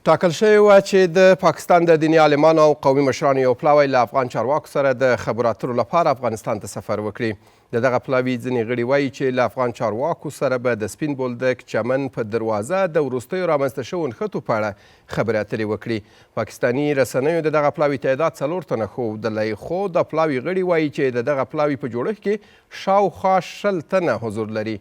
ټاکل شوې وه چې د پاکستان د دیني عالمانو او قومي مشرانو یو پلاوی له افغان چارواکو سره د خبرو اترو لپاره افغانستان ته سفر وکړي. د دغه پلاوي ځینې غړي وایي چې له افغان چارواکو سره به د سپین بولدک چمن په دروازه د وروستیو رامنځته شوو نښتو په اړه خبرې اترې وکړي. پاکستاني رسنیو د دغه پلاوي تعداد څلور تنه ښودلی، خو د پلاوي غړي وایي چې د دغه پلاوي په جوړښت کې شاوخوا 20 تنه حضور لري.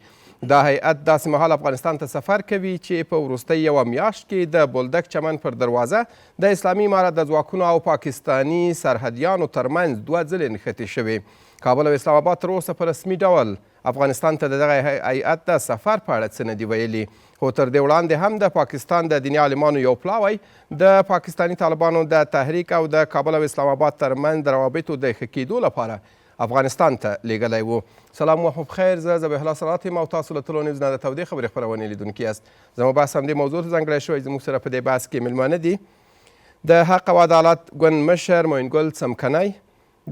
دا هیئت داسې مهال افغانستان ته سفر کوي چې په وروستۍ یوه میاشت کې د بولدک چمن پر دروازه د اسلامي امارت د ځواکونو او پاکستاني سرحدیانو ترمنځ دوه ځلې نښتې شوې. کابل او اسلام آباد تر اوسه په رسمي ډول افغانستان ته د دغه هیئت د سفر په اړه څه نه دي ویلي، خو تر دې وړاندې هم د پاکستان د دیني عالمانو یو پلاوی د پاکستاني طالبانو د تحریک او د کابل او اسلام آباد ترمنځ د روابطو د ښه کیدو لپاره افغانستان ته لیږلی وو. سلام وخت مو پخیر، زه ذبیح الله صلات یم او تاسو له طلوع نیوز نه د تودې خبرې خپرونې لیدونکي یاست. زموږ بحث همدې موضوع ته ځانګړی شوی. زموږ سره په دې بحث کې میلمانه دي د حق او عدالت ګوند مشر معین ګل څمکنی،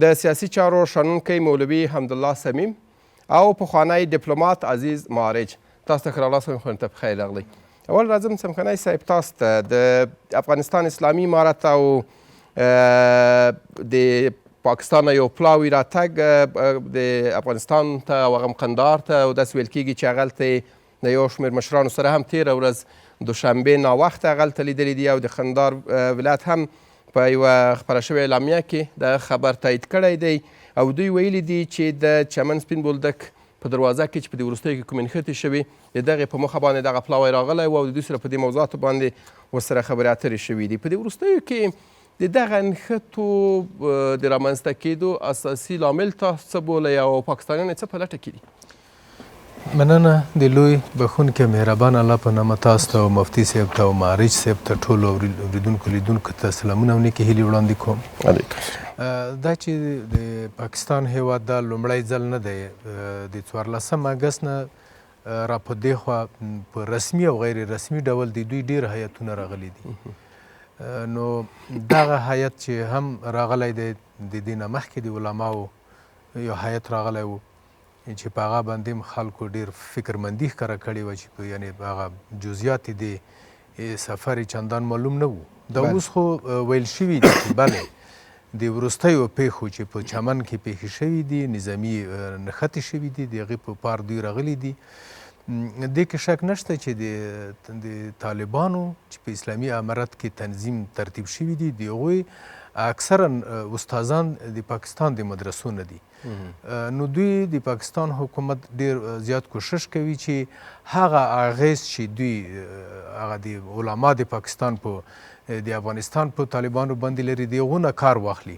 د سیاسي چارو شنونکی مولوي حمدالله صمیم او پخوانی دیپلومات عزیز معارج. تاسو ته ښه راغلاست وایم، خونې ته پخیر راغلی. اول راځم څمکنی صاحب تاسو ته. د افغانستان اسلامي امارت او د پاکستان یو پلاوی راتګ د افغانستان ته او هغه قندهار ته، او داسې ویل کېږي چې هغلته د یو شمېر مشرانو سره هم تېره ورځ دوشنبې ناوخته هغلته لیدلي دي، او د قندهار ولایت هم په یوه خپره شوې اعلامیه کې د خبر تایید کړی دی، او دوی ویلي دي چې د چمن سپین بولدک په دروازه کې چې په دې وروستیو کې کومې نښتې شوې، د دغې په موخه باندې دغه پلاوی راغلی و او د دوی سره په دې موضوعاتو باندې ورسره خبرې اترې شوې دي. په دې وروستیو کې د دغه نښتو د رامنځته کېدو اساسي لامل تاسو څه بولئ او پاکستانیان یې څه په لټه کې دي؟ مننه د لوی بخښونکي مهربان الله په نامه تاسو ته او مفتي صاحب ته او معارج صاحب ته ټولو اوریدونکو لیدونکو ته سلامونه او نیکې هیلې وړاندې کوم. دا چې د پاکستان هیواد دا لومړی ځل نه دی، د 14 اګست نه را په دې خوا په رسمي او غیر رسمي ډول د دوی ډیر هیئتونه راغلي دي. نو دغه هیئت چې هم راغلی دی، د دې نه مخکې د علماو یو هیئت راغلی و چې په هغه باندې هم خلکو ډیر فکرمندي ښکاره کړې وه چې په یعنې هغه جزئیات د سفر چندان معلوم نه وو. دا اوس خو ویل شوي دي چې بله د وروستیو پیښو چې په چمن کې پیښې شوې دي، نظامي نښتې شوې دي، د هغې په پار دوی راغلي دي. دې کې شک نشته چې د طالبانو چې په اسلامي امارت کې تنظیم ترتیب شوي دي، د هغوی اکثرا استادان د پاکستان د مدرسو نه دي. نو دوی د پاکستان حکومت ډیر زیات کوشش کوي چې هغه اغیز چې دوی هغه د علما د پاکستان په د افغانستان په طالبانو باندې لري، د هغو نه کار واخلي.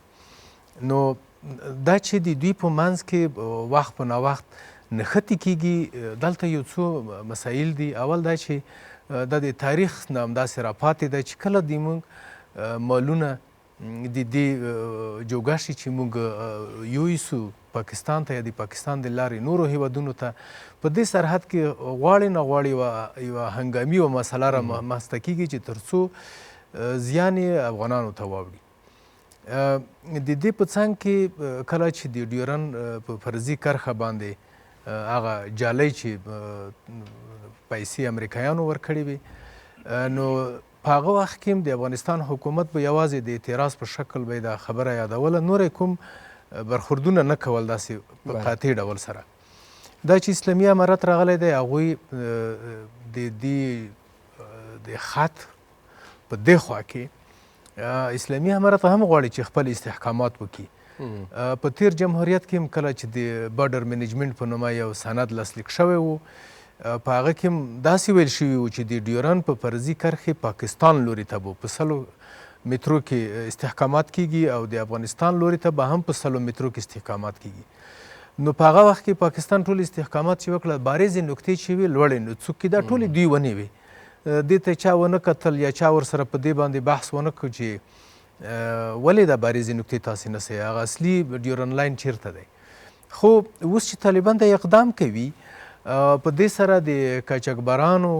نو دا چې د دوی په منځ کې وخت په ناوخت نښتې کیږي، دلته یو څو مسایل دي. اول دا چې دا د تاریخ نه همداسې راپاتې ده چې کله د موږ مالونه د دې جوګه شي چې موږ یویسو پاکستان ته یا د پاکستان د لارې نورو هیوادونو ته، په دې سرحد کې غواړي نه غواړي یوه هنګامي یوه مسله را منځته کیږي چې تر څو زیان یې افغانانو ته واوړي. د دې په څنګ کې کله چې د ډیورن په فرضي کرښه باندې هغه جالۍ چې پیسې امریکایانو ورکړې وې، نو په هغه وخت کې هم د افغانستان حکومت به یوازې د اعتراض په شکل به دا خبره یادوله، نور یې کوم برخوردونه نه کول داسې په قاطع ډول سره. دا چې اسلامي امارت راغلی دی، هغوی د دې د خط په دې خوا کې اسلامي امارت هم غواړي چې خپل استحکامات وکړي. په تیر جمهوریت کې هم کله چې د بارډر منیجمنټ په نومه یو سند لاسلیک شوی و، په هغه کې هم داسې ویل شوي وو چې د ډیورن په فرضي کرښې پاکستان لوري ته به په 100 مترو کې استحکامات کیږي او د افغانستان لوري ته به هم په 100 مترو کې استحکامات کیږي. نو په هغه وخت کې پاکستان ټول استحکامات چې وکړل، بارزې نقطې چې وې لوړې نو څوکې دا ټولې دوی ونیوې. دې ته چا ونه کتل یا چا ورسره په دې باندې بحث ونه کړ چې ولې دا بارزې نقطې تاسې نه سئ، هغه اصلي ډیورن لاین چیرته دی. خو اوس چې طالبان دا اقدام کوي، په دې سره د قاچاقبرانو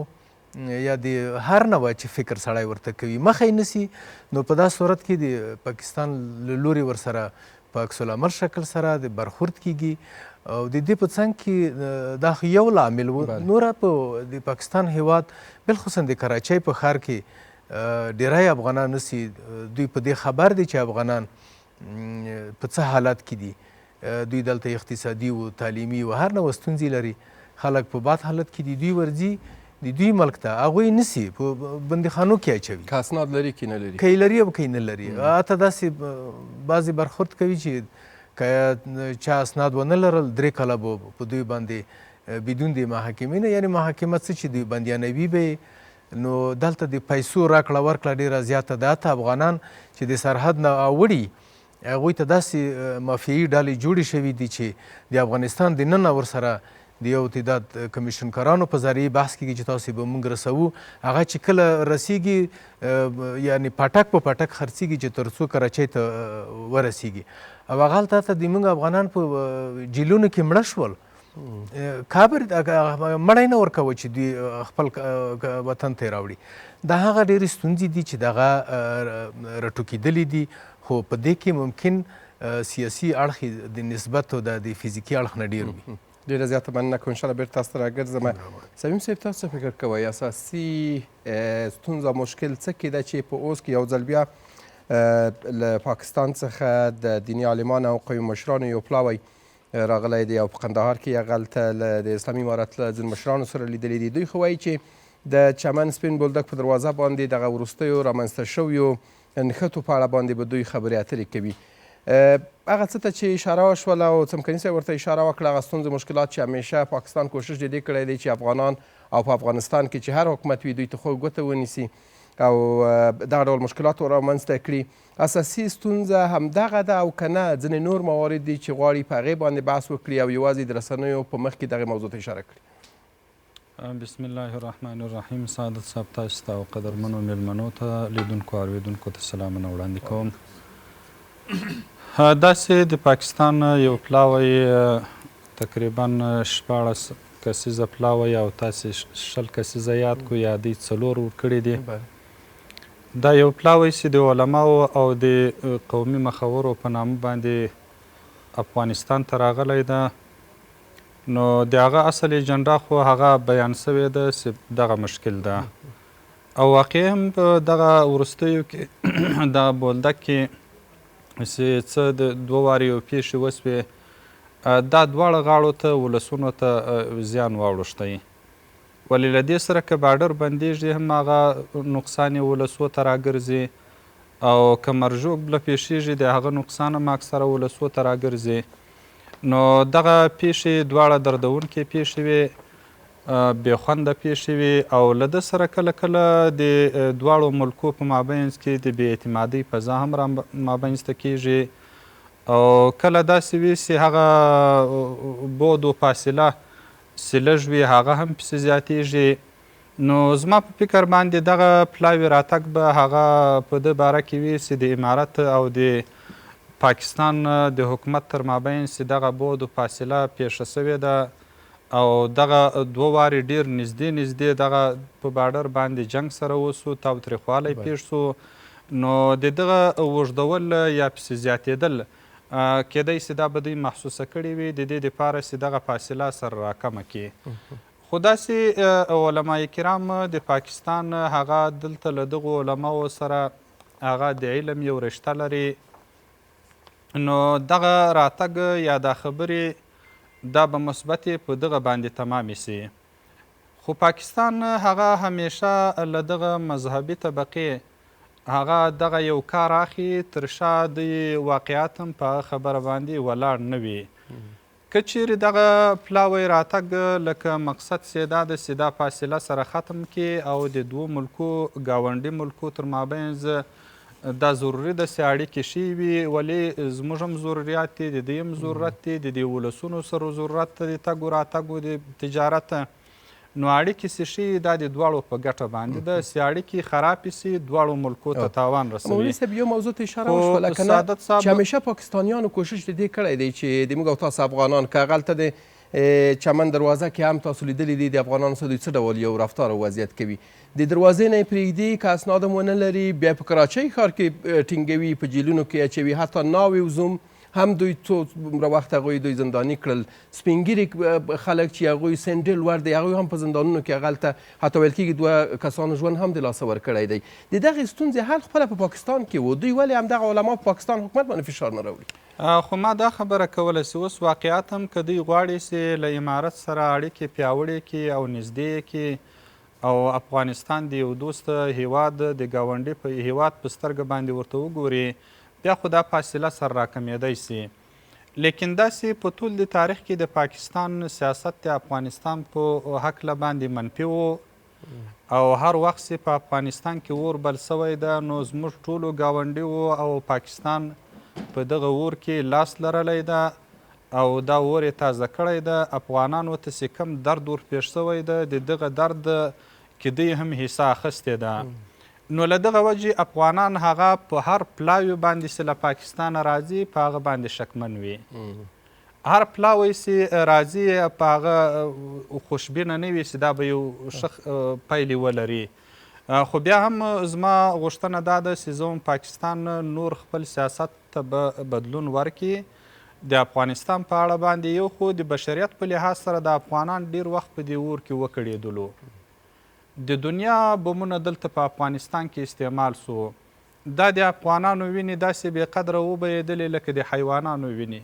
یا د هر نوع چې فکر سړی ورته کوي مخه یې نسی، نو په دا صورت کې د پاکستان له لوري ورسره په عکس العمل شکل سره د برخورد کیږي. او د دې په څنګ کې دا خو یو لامل و. نوره په د پاکستان هیواد بالخصوصا د کراچۍ په ښار کې ډیری افغانان نسی دوی په دې خبر دي چې افغانان په څه حالت کې دي. دوی دلته اقتصادي او تعلیمي او هر نوع ستونزې لري، خلک په بد حالت کې دي، دوی ورځي د دوی ملک ته، هغوی نسی په بندیخانو کې اچوي، که اسناد لري که نه لري، که یې لري او که یې نه لري. حتی داسې بعضې برخورد کوي چې که چا اسناد ونه لرل 3 کاله به په دوی باندې بدون د محاکمې نه، یعنې محاکمه څه چې دوی بندیانوي به، نو دلته د پیسو راکړه ورکړه ډېره زیاته ده. حتی افغانان چې د سرحد نه اوړي هغوی ته داسې مافیایي ډلې جوړې شوې دي چې د افغانستان د ننه ورسره د یو تعداد کمیشنکارانو په ذریعه بحث کېږي چې تاسو به موږ رسوو. هغه چې کله رسیږي یعنې پټک په پټک خرڅېږي چې تر څو کراچۍ ته ورسیږي، او هغه هلته ته د موږ افغانان په جیلونو کې مړه شول، کابر مړی نه ورکوه چې دوی خپل وطن ته یې راوړي. دا هغه ډېرې ستونزې دي چې دغه راټوکېدلې دي، خو په دې کې ممکن سیاسي اړخ د نسبت او د فزیکي اړخ نه ډېر وي. ډېره زیاته مننه کوم، انشاءالله بېرته تاسو ته راګرځم. صمیم صاحب، تاسو څه فکر کوئ اساسي ستونزه او مشکل څه کې ده چې په اوس کې یو ځل بیا له پاکستان څخه د دیني عالمانو او قومي مشرانو یو پلاوی راغلی دی او په قندهار کې یې هغلته د اسلامي امارت له ځینو مشرانو سره لیدلي دي؟ دوی خو وایي چې د چمن سپین بولدک په دروازه باندې دغه وروستیو رامنځته شویو نښتو په اړه باندې به دوی خبرې اترې کوي. هغه څه ته چې اشاره وشوله او څمکني صاحب ورته اشاره وکړه، هغه ستونزې مشکلات چې همیشه پاکستان کوشش د دې کړی دی چې افغانان او په افغانستان کې چې هر حکومت وي دوی ته خو ګوته ونیسي او دغه ډول مشکلات رامنځته کړي. اساسي ستونزه همدغه ده او که نه ځینې نور موارد دي چې غواړي په هغې باندې بحث وکړي او یوازې د رسنیو په مخ کې دغې موضوع ته اشاره کړي؟ بسم الله الرحمن الرحیم. سعادت صاحب، تاسو ته او قدرمنو میلمنو ته، لیدونکو اورېدونکو ته سلامونه وړاندې کوم. داسې د پاکستان یو پلاوی تقریبا 16 کسیزه پلاوی او تاسې 20 کسیزه یاد کو یا دوی 4 ورکړي دي. دا یو پلاوی چې د علماو او د قومي مخورو په نامه باندې افغانستان ته راغلی ده، نو د هغه اصل ایجنډا خو هغه بیان شوې ده چې دغه مشکل ده، او واقعي هم په دغه وروستیو کې دغه بولدک کې چې څه د دوه وارې یو پېښې وشوې، دا دواړه غاړو ته ولسونو ته زیان واوښتی. ولې له دې سره که باډر بندېږي هم هغه نقصان یې ولسو ته راګرځي، او که مرژوبله پېښېږي د هغه نقصان هم اکثره ولسو ته راګرځي. نو دغه پېښې دواړه دردونکې پېښې وې، بې خونده پېښې وې، او له ده سره کله کله د دواړو ملکو په مابینځ کې د بې اعتمادۍ فضا هم را مابینځ ته کېږي، او کله داسې وي چې هغه بعد و فاصله چې لږ وي هغه هم پسې زیاتېږي. نو زما په فکر باندې دغه پلاوي راتګ به هغه په ده باره کې وي چې د امارت او د پاکستان د حکومت تر مابین چې دغه بعد و فاصله پېښه شوې ده، او دغه دوه وارې ډېر نږدې نږدې دغه په باډر باندې جنګ سره وسو، تاوتریخوالی پېښ شو، نو د دغه اوږدول یا پسې زیاتېدل کېدای شي دا به دوی محسوسه کړې وي، د دې دپاره چې دغه فاصله سره راکمه کړي. خو داسې علما کرام د پاکستان هغه دلته له دغو علماو سره هغه د علم یو رشته لري، نو دغه راتګ یا دا خبرې دا به مثبتې په دغه باندې تمامې سي. خو پاکستان هغه همیشه له دغه مذهبي طبقې هغه دغه یو کار اخلي، تر شا دوی واقعیت هم په هغه خبره باندې ولاړ نه وي. که چیرې دغه پلاوی راتګ لکه مقصد سې دا ده چې دا فاصله سره ختم کړي او د دوو ملکو ګاونډي ملکو تر مابینځ دا ضروري ده چې اړیکې ښې وي، ولې زموږ هم ضروریات دي، د دوی هم ضرورت دي، د دې ولسونو سره ضرورت دی، د تګ و راتګ و د تجارت، نو اړیکې چې ښې وي دا د دواړو په ګټه باندې ده، چې اړیکې خرابې سي دواړو ملکو ته تاوان رسوي. مولوي صاحب یو موضوع ته اشاره وشوله که نه چې همیشه پاکستانیانو کوشش د دې کړی دی چې د موږ او تاسو افغانان که هغلته د چمن دروازه کې هم تاسو لیدلي دي د افغانانو سره دوی څه ډول یو رفتار او وضعیت کوي، د دروازې نه یې پرېږدي که اسناد هم ونه لري بیا په کراچۍ ښار کې ټینګوي، په جیلونو کې اچوي، حتی ناوې او زوم هم دوی څومره وخت هغوی دوی زنداني کړل. سپین ږیري خلک چې هغوی سن ډېر لوړ دی، هغوی هم په زندانونو کې هغلته حتی ویل کېږي دوه کسانو ژوند هم د لاسه ورکړی دی. د دغې ستونزې حل خپله په پاکستان کې و. دوی ولې همدغه علما په پاکستان حکومت باندې فشار نه راوړي؟ خو ما دا خبره کوله چې اوس واقعیت هم که دوی غواړي چې له امارت سره اړیکې پیاوړې کړي او نږدې یې کړي او افغانستان د یو دوست هیواد د ګاونډي په هیواد په سترګه باندې ورته وګوري، بیا خو دا فاصله سره راکمېدای شي. لیکن داسې په طول د تاریخ کې د پاکستان سیاست د افغانستان په هکله باندې منفي وو او هر وخت چې په افغانستان کې اور بل شوی ده نو زموږ ټولو ګاونډیو او پاکستان په دغه اور کې لاس لرلی ده او دا اور یې تازه کړی ده. افغانانو ته چې کوم درد ور پېښ شوی ده د دغه درد کې دوی هم حصه اخیستې ده. نو له دغه وجې افغانان هغه په هر پلاوي باندې چې له پاکستانه راځي په هغه باندې شکمن وي. هر پلاوی چې راځي په هغه خوشبینه نه وي چې دا به یو ښه پایلې ولري. خو بیا هم زما غوښتنه دا ده چې زه هم پاکستان نور خپل سیاست ته به بدلون ورکړي. د افغانستان په اړه باندې یو خو د بشریت په لحاظ سره د افغانان ډیر وخت په دې اور کې وکړېدلو. د دنیا بمونه دلته په افغانستان کې استعمال سو. دا د افغانانو وینې داسې بې قدره وبهېدلې لکه د حیوانانو وینې.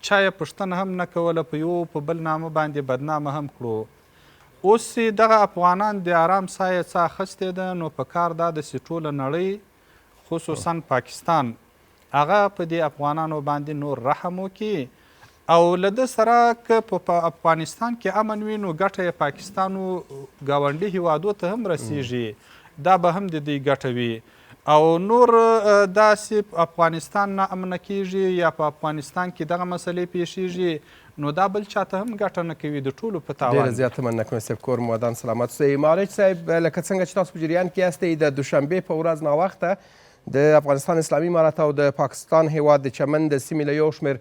چا یې پوښتنه هم نه کوله، په یو په بل نامه باندې بدنامه هم کړو. اوس چې دغه افغانان د آرام ساه یې څه اخستې ده نو په کار دا ده چې ټوله نړۍ خصوصا پاکستان هغه په دې افغانانو باندې نور رحم وکړي او له ده سره که په افغانستان کې امن وي نو ګټه یې پاکستان او ګاونډي هیوادو ته هم رسیږي، دا به هم د دوی ګټه وي. او نور داسې افغانستان نا امنه کیږي یا په افغانستان کې دغه مسلې پیښیږي نو دا بل چاته هم ګټه نه کوي، د ټولو په تاوان. ډېره زیاته مننه کوم صاحب، کور مو ودان، سلامت اوسئ. معارج صاحب، لکه څنګه چې تاسو په جریان کې یاستئ، د دوشنبې په ورځ ناوخته د افغانستان اسلامي امارت او د پاکستان هیواد د چمن د سیمې له یو شمېر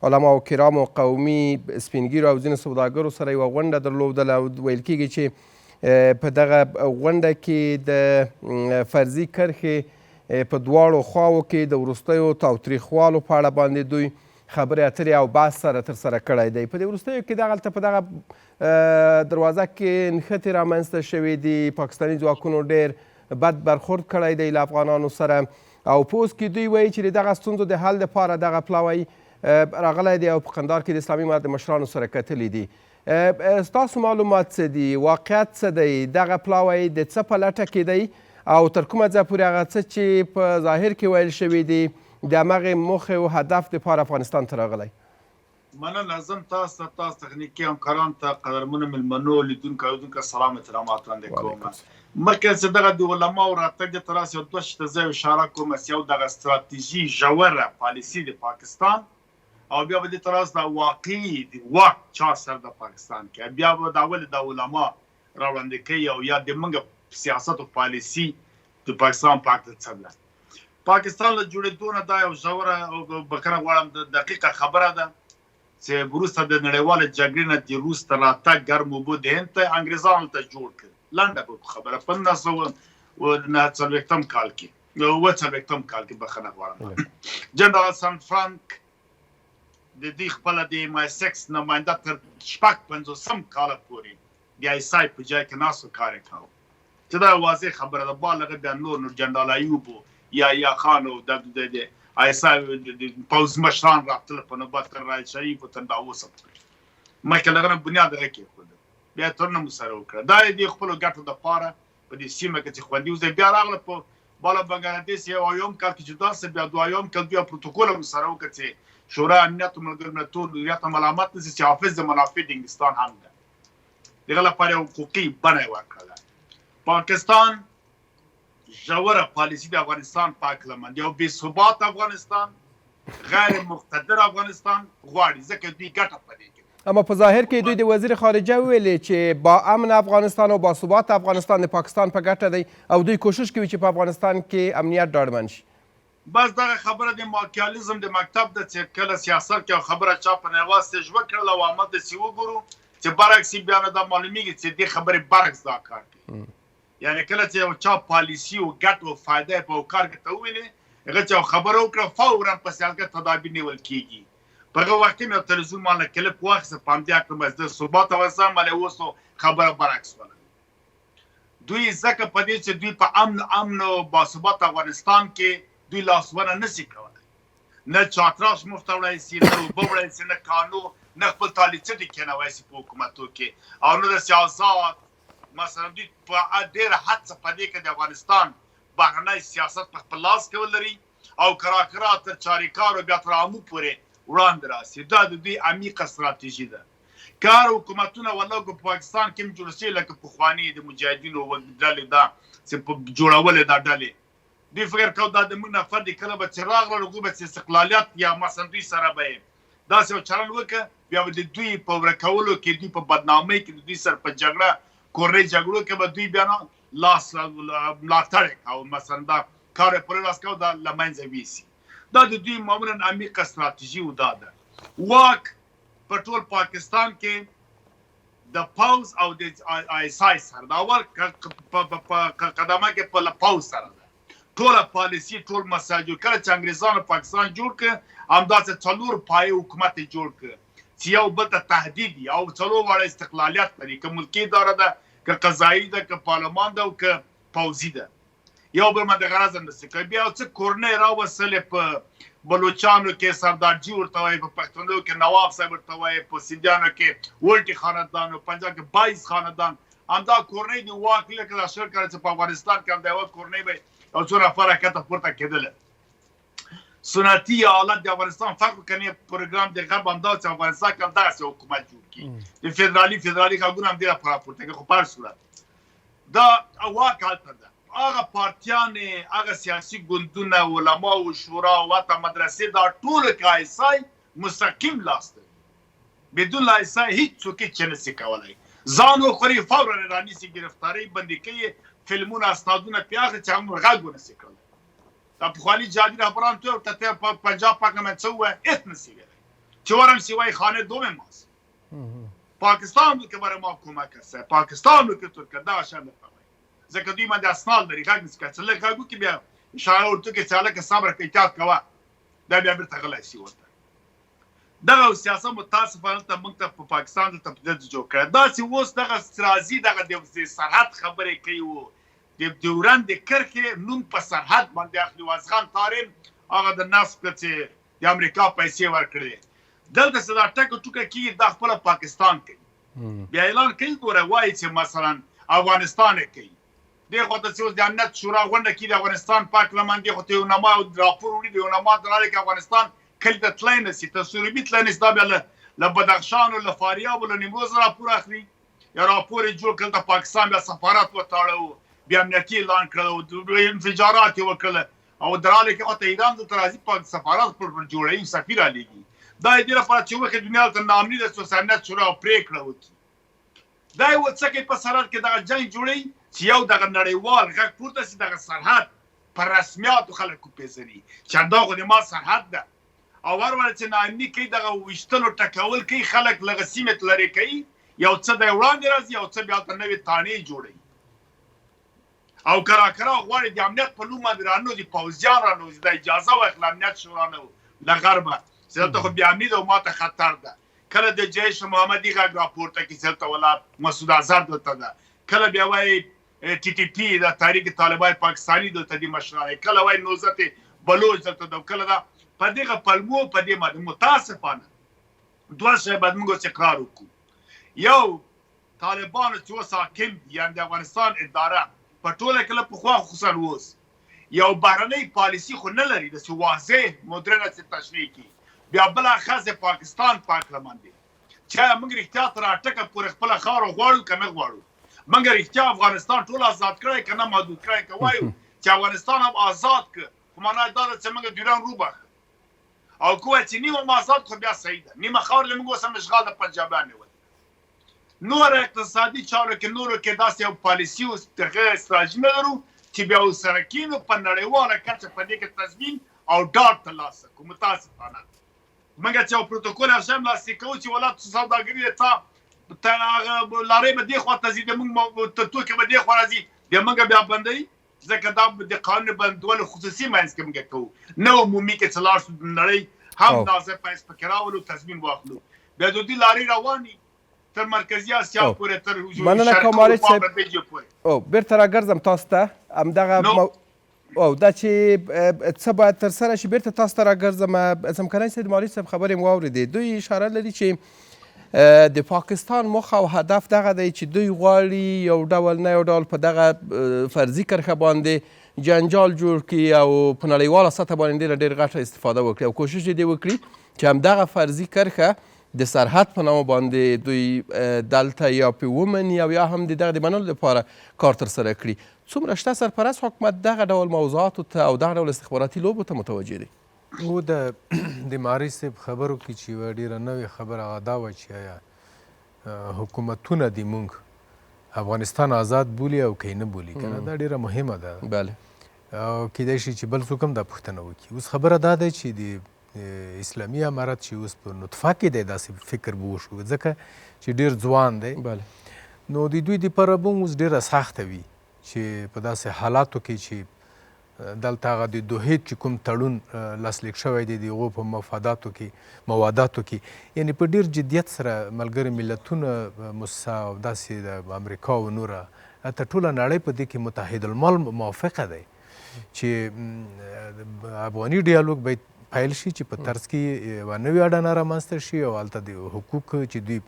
علماو کرامو، قومي سپینګیرو او ځینو سوداګرو سره یوه غونډه درلودله او ویل کیږي چې په دغه غونډه کې د فرضي کرښې په دواړو خواو کې د وروستیو تاوتریخوالو په اړه باندې دوی خبرې اترې او بحث سره ترسره کړی دی. په دې وروستیو کې دغلته په دغه دروازه کې نښتې رامنځته شوې دي. پاکستاني ځواکونو ډېر بد برخورد کړی دی له افغانانو سره او په اوس کې دوی وایي چې د دغه ستونزو د حل لپاره دغه پلاوی راغلی دی او په قندهار کې د اسلامي امارت د مشرانو سره کتلي دي. ستاسو معلومات څه دي؟ واقعیت څه دی؟ دغه پلاوی د څه په لټه کې دی او تر کومه ځایه پورې هغه څه چې په ظاهر کې ویل شوي دي د همغې موخې او هدف دپاره افغانستان ته راغلی؟ مننه زم تاسو ته، تاسو تخنیکي همکارانو ته، قدرمنو مېلمنو، لیدونکو اورېدونکو سلام احترامات وړاندې کوم. مخکې چې دغه د علماو راتګ دې ته راسي یو دوه شي ته زه اشاره کوم چې یو دغه ستراتیژي ژوره پالیسي د پاکستان او بیا به دې ته راسي دا واقعي د واک چا سره د پاکستان کې بیا به دا ولې دا علما راوړاندې کوي او یا د موږ سیاست او پالیسي د پاکستان په هکله څه ده. پاکستان له جوړېدو نه دا یو ژوره او بښنه غواړم دقیقه خبره ده چې وروسته د نړیوالې جګړې نه د روس تر راتګ ګرم اوبه د هند ته انګریزانو هلته جوړ کړ. لنډه به خبره په 1949 کال کې 47 کال کې بښنه غواړم جنرال سن فرانک د دوی خپله د ایم آی سکس نماینده تر 56 کاله پورې د آی اس آی په جای کې ناست و کار یې کاوه چې دا واضح خبره ده. بال هغه بیا نور نو جنرال ایوب و یا یا خان او د د آی اس آی پوځ مشران راتل په نوبت تر رایل شریف او تر دا اوسه پورې مخکې له هغه نه بنیاد هغه کېښود، بیا یې تړون هم ورسره وکړه. دا یې د خپلو ګټو دپاره په دې سیمه کې چې خوندي وځي. بیا راغله په بالا بنګلادیش یو اویایم کال کې جدا سه، بیا دوه اویایم کال دوی پروتوکول هم سره وکړ چې شورا امنیت او ملګرو ملتونو مدیریت هم ملامت نه سي چې حافظ د منافع د انګلستان هم ده، دغه لپاره یو حقوقي بڼه یې ورکړله. پاکستان ژوره پالیسي د افغانستان په هکله باندې یو بې ثبات افغانستان، غیر مقتدر افغانستان غواړي، ځکه دوی ګټه په دې کې. اما په ظاهر کې دوی د وزیر خارجه ویلې چې با امن افغانستان او با ثبات افغانستان د پاکستان په ګټه دی او دوی کوشش کوي چې په افغانستان کې امنیت ډاډمن شي. بس دغه خبره د ماکیالیزم د مکتب ده چې کله سیاست کې یو خبره چا په نړیوال ستیج وکړله او عمل ته چې وګورو چې برعکس بیا نو دا معلومیږي چې دې خبرې برعکس دا کار کوي. یعنی کله چې یو چا پالیسی او ګټه او فایده په یو کار کې ته ووینې هغه چې خبره وکړه فورا په سیاست کې تدابیر نیول کیږي. په هغه وخت کې مې یو تلویزیون مال نه کلپ واخیست، په همدې هکله مې زه ثبات ورسم، ولی اوس خبره برعکس وله. دوی ځکه په دې چې دوی په امن امن او باثبات افغانستان کې دوی لاسوهنه نه سي کولای، نه چاتراش مفته وړای سي، نه اوبه وړای سي، نه کانو، نه خپل تالي څټي کېنوای سي په حکومتو کې، او نه داسې آزاد. مثلا دوی په ډېره هڅه په دې کې د افغانستان بهرنی سیاست په خپل لاس کې ولري او کراکرا تر چاریکار او بیا تر آمو پورې وړاندې راسي. دا د دوی عمیقه ستراتیژي ده. که هر حکومتونه والله که په پاکستان کې هم جوړ شي لکه پخواني د مجاهدینو ډلې دا چې جوړولې دا ډلې، دوی فکر کاوه دا د موږ نفر دي، کله به چې راغلل هغوی به چې استقلالیت یا مثلا دوی سره به یې داسې یو چلند وکړ، بیا به د دوی په ورکولو کې، دوی په بدنامۍ کې، د دوی سره په جګړه کورنۍ جګړو کې به دوی بیا لاس ملاتړ کاوه، مثلا دا کار یې پر لاس کاوه، دا له منځه ویسي. دا د دوی معمولا عمیقه ستراتیژي او دا ده واک په ټول پاکستان کې د پوځ او د آی اس آی سره د اول په قدمه کې په پوځ سره ده ټوله پالیسی ټول مسایل جوړ کله چې انګریزانو پاکستان جوړ کړ، همداسې څلور پایې حکومت یې جوړ کړ چې یو بل ته تهدید دي او څلور واړه استقلالیت لري، که ملکي اداره ده، که قضایي ده، که پارلمان ده او که پوځي ده. یو بل باندې غرض هم نشي کوي. بیا څه کورنۍ راوستلې، په بلوچانو کې سردارجي ورته وایي، په پښتنو کې نواب صاحب ورته وایي، په سندیانو کې ولټي خاندان او پنجاب کې بایز خاندان. همدا کورنۍ دی واک لکه دا 20 کاله چې په افغانستان کې همدا یوه کورنۍ به یو څو نفره کښته پورته کېدله. سنتي حالت د افغانستان فرق کني پروګرام د غرب همدا چې افغانستان کې هم دغسې حکومت جوړ کړي، د فدرالي فدرالي غږونه هم ډېره راپورته کوي، خو په هر صورت دا واک هلته ده. هغه پارتیانې، هغه سیاسي ګوندونه، علما او شورا او حتی مدرسې، دا ټولو کې آی اس آی مستقیم لاس لري. بدون له آی اس آی هیڅ څوک هیڅ نه سي کولای. ځان وخوري فورا یې رانیسي، ګرفتاري بندي کوي، فلمونه اسنادونه پرې اخلي چې هغه غږ ونه سي کړلی. دا پخواني جهادي رهبران ته ورته ته په پنجاب پاک نه څه ووایه، هیڅ نه سي ویلی. چې ورم سي وایي خانه دومې ماست. پاکستان که برای ما کمک است، پاکستان که ترکیه دغه شان درته وایي، ځکه دوی باندې اسناد لري، غږ نشي کولی. چې لږ غږ وکړي بیا اشاره ورته وکړي چې هلکه صبر کړه، احتیاط کوه، دا بیا بېرته غلی شي ورته. دغه سیاست متاسفانه دلته موږ ته په پاکستان دلته په دې جوړ کړی. داسې اوس دغه راځي دغه د سرحد خبرې کوي او د ډیورند د کرښې نوم په سرحد باندې اخلي او ازغن تاریم هغه د نصب کړ چې د امریکا پیسې ورکړې. دلته چې دا ټکه ټوکه کیږي دا خپله پاکستان کوي، بیا اعلان کوي، ګوره وایي چې مثلا افغانستان یې کوي. دې خوا ته چې اوس د امنیت شورا غونډه کیږي د افغانستان پاک لمن، دې خوا ته یو نما راپور وړي، د یو نما د لارې کې افغانستان کلي ته تللی نه سي، تر سوربي تللی نه سي، دا بیا له بدخشان او له فاریاب او له نیمروز راپور اخلي یا راپور یې جوړ کړ. دلته پاکستان بیا سفارت وتاړه او بیا امنیتي اعلان کړل او انفجارات یې وکړل او دراله کې خو ایران دلته راځي په سفارت خپل خپل جوړوي، سفیر رالیږي. دا یې دې لپاره چې وښیي دنیا دلته ناامني ده، څو امنیت شورا او پرېکړه وکړي. دا یې څه کوي په سرحد کې دغه جنګ جوړوي چې یو دغه نړیوال غږ پورته شي، دغه سرحد په رسمیاتو خلک وپېژني چې همدا خو د ما سرحد ده. او هر واره چې ناامني کوي دغه ویشتلو ټکول کوي، خلک له هغه سیمې لرې کوي، یو څه دی وړاندې راځي، یو څه بیا هلته نوې تاڼې جوړوي او کراکرا غواړي د امنیت په نوم باندې رانوځي، پوځیان رانوځي. دا اجازه واخله امنیت شورا نه له غربه چې دلته خو بې امني ده او ماته خطر ده. کله د جیش محمدي غږ راپورته کړي چې دلته ولا مسعود اظهر دلته ده، کله بیا وایي ټي ټي پي د تحریک طالبان پاکستاني دلته دي مشران، کله وایي نوزت بلوچ دلته ده، کله دا په دغه پلمو په دې باندې. متاسفانه دوه شی باید موږ اوس اقرار وکړو. یو طالبانو چې اوس حاکم دي، یعنې د افغانستان اداره په ټوله کې له پخوا خصوصا اوس یو بهرنۍ پالیسي خو نه لري داسې واضح مدرنه چې تشریح کړي. بیا بل اخذ پاکستان په هکله باندې چې آیا موږ رښتیا تر اټکه پورې خپله خاوره غواړو که نه غواړو، موږ رښتیا افغانستان ټول ازاد کړی که نه محدود کړی، که وایو چې افغانستان هم ازاد که خو معنا دا ده چې موږ ډیورنډ وبخښه او که وایو چې نیمه هم ازاد خو بیا صحیح ده، نیمه خاوره له موږ اوس هم اشغال د پنجابیان نیولې. نور اقتصادي چارو کې نورو کې داسې یو پالیسي او دغه استراتژي نه لرو چې بیا ورسره کینو په نړیواله کچه په دې کې تضمین او ډاډ ترلاسه کړو. متاسفانه موږ چې یو پروتوکول هر شی هم لاسلیک کوو چې ولا څه سوداګري ده، تا هغه لارۍ به دې خوا ته ځي، د موږ توکي به دې خوا راځي، د موږ بیا بندوي. ځکه دا د قانون بندول خصوصي منځ کې موږ کوو، نه عمومي کې چې لاړ شو د نړۍ هم ناظر پیس پکې راولو، تضمین واخلو. بیا د دوی لارې رواني تر مرکزي اسیا پورې، تر مننه شرقي کوم مارج اروپا صاحب. پورې، پورې. او بیرته راګرځم تاسو ته، همدغه او دا چې څه باید ترسره شي بیرته تاسو ته راګرځم. ځمکنی صاحب، مارج صاحب خبرې مو واورېدې. دوی اشاره لري چې د پاکستان موخه او هدف دغه دی چې دوی غواړي یو ډول نه یو ډول په دغه فرضي کرښه باندې جنجال جوړ کړي او په نړیواله سطح باندې ډېره ډېر غټه استفاده وکړي، او کوشش دې وکړي چې همدغه فرضي کرښه د سرحد په نامه باندې دوی دلته یا پې ومني او یا هم د دغه د منلو لپاره کار ترسره کړي. څومره شته سرپرست حکومت دغه ډول موضوعاتو ته او دغه ډول استخباراتي لوبو ته متوجه دی؟ او د معارج صاحب خبرو کې چې یوه ډېره نوې خبره هغه دا وه چې آیا حکومتونه د مونږ افغانستان آزاد بولي او که یې نه بولي، که نه دا ډېره مهمه ده. بله. او کېدای شي چې بل څوک هم دا پوښتنه وکړي. اوس خبره دا ده چې د اسلامي امارت چې اوس په نطفه کې دی، داسې فکر به وشو ځکه چې ډېر ځوان دی. بله. نو د دوی دپاره به هم اوس ډېره سخته وي چې په داسې حالاتو کې چې دلته هغه د دوحې چې کوم تړون لاسلیک شوی دی د هغو په مفاداتو کې مواداتو کې، یعنی په ډېر جدیت سره ملګري ملتونه موسسه او داسې د امریکا او نوره حتی ټوله نړۍ په دې کې متحد المال موافقه دی چې افغاني ډیالوګ باید پیل شي چې په طرز کې یوه نوې اډانه رامنځته شي او هلته د حقوق چې دوی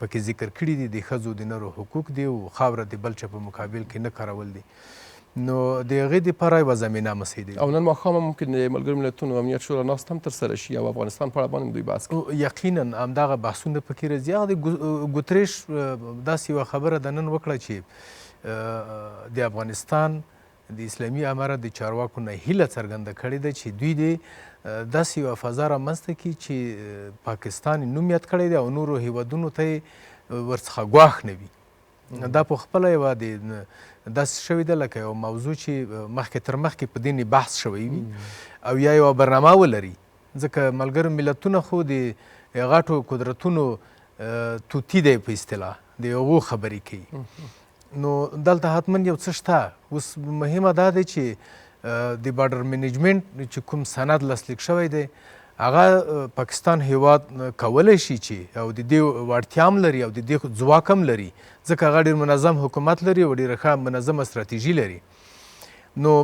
پکې ذکر کړي دي، د ښځو د نرو حقوق دي او خاوره د بل چا په مقابل کې نه کارول دي، نو د هغې دپاره یوه زمینه مساعده. او نن ماښام هم ممکن د ملګرو ملتونو امنیت شورا ناست هم ترسره شي او افغانستان په اړه باندې دوی بحث کوي. یقینا همدغه بحثونه پکې راځي. هغه د ګوتریش داسې یوه خبره د نن وکړه چې د افغانستان د اسلامي امارت د چارواکو نه هیله څرګنده کړې ده چې دوی دې داسې یوه فضا رامنځته کړي چې پاکستان یې نوم یاد کړی دی او نورو هیوادونو ته یې ورڅخه ګواښ نه وي. دا په خپله یوه د داسې شوې ده لکه یوه موضوع چې مخکې تر مخکې په دې بحث شوی وي او یا یوه برنامه ولري، ځکه ملګرو ملتونه خو د غټو قدرتونو توتي دی په اصطلاح، د هغو خبرې کوي. نو دلته حتما یو څه شته. اوس مهمه دا ده چې د بارډر منیجمنټ چې کوم سند لاسلیک شوی دی هغه پاکستان هیواد کولی شي چې او د دې وړتیا هم لري او د دې ځواک هم لري، ځکه هغه ډېر منظم حکومت لري او ډېره ښه منظمه ستراتیژي لري. نو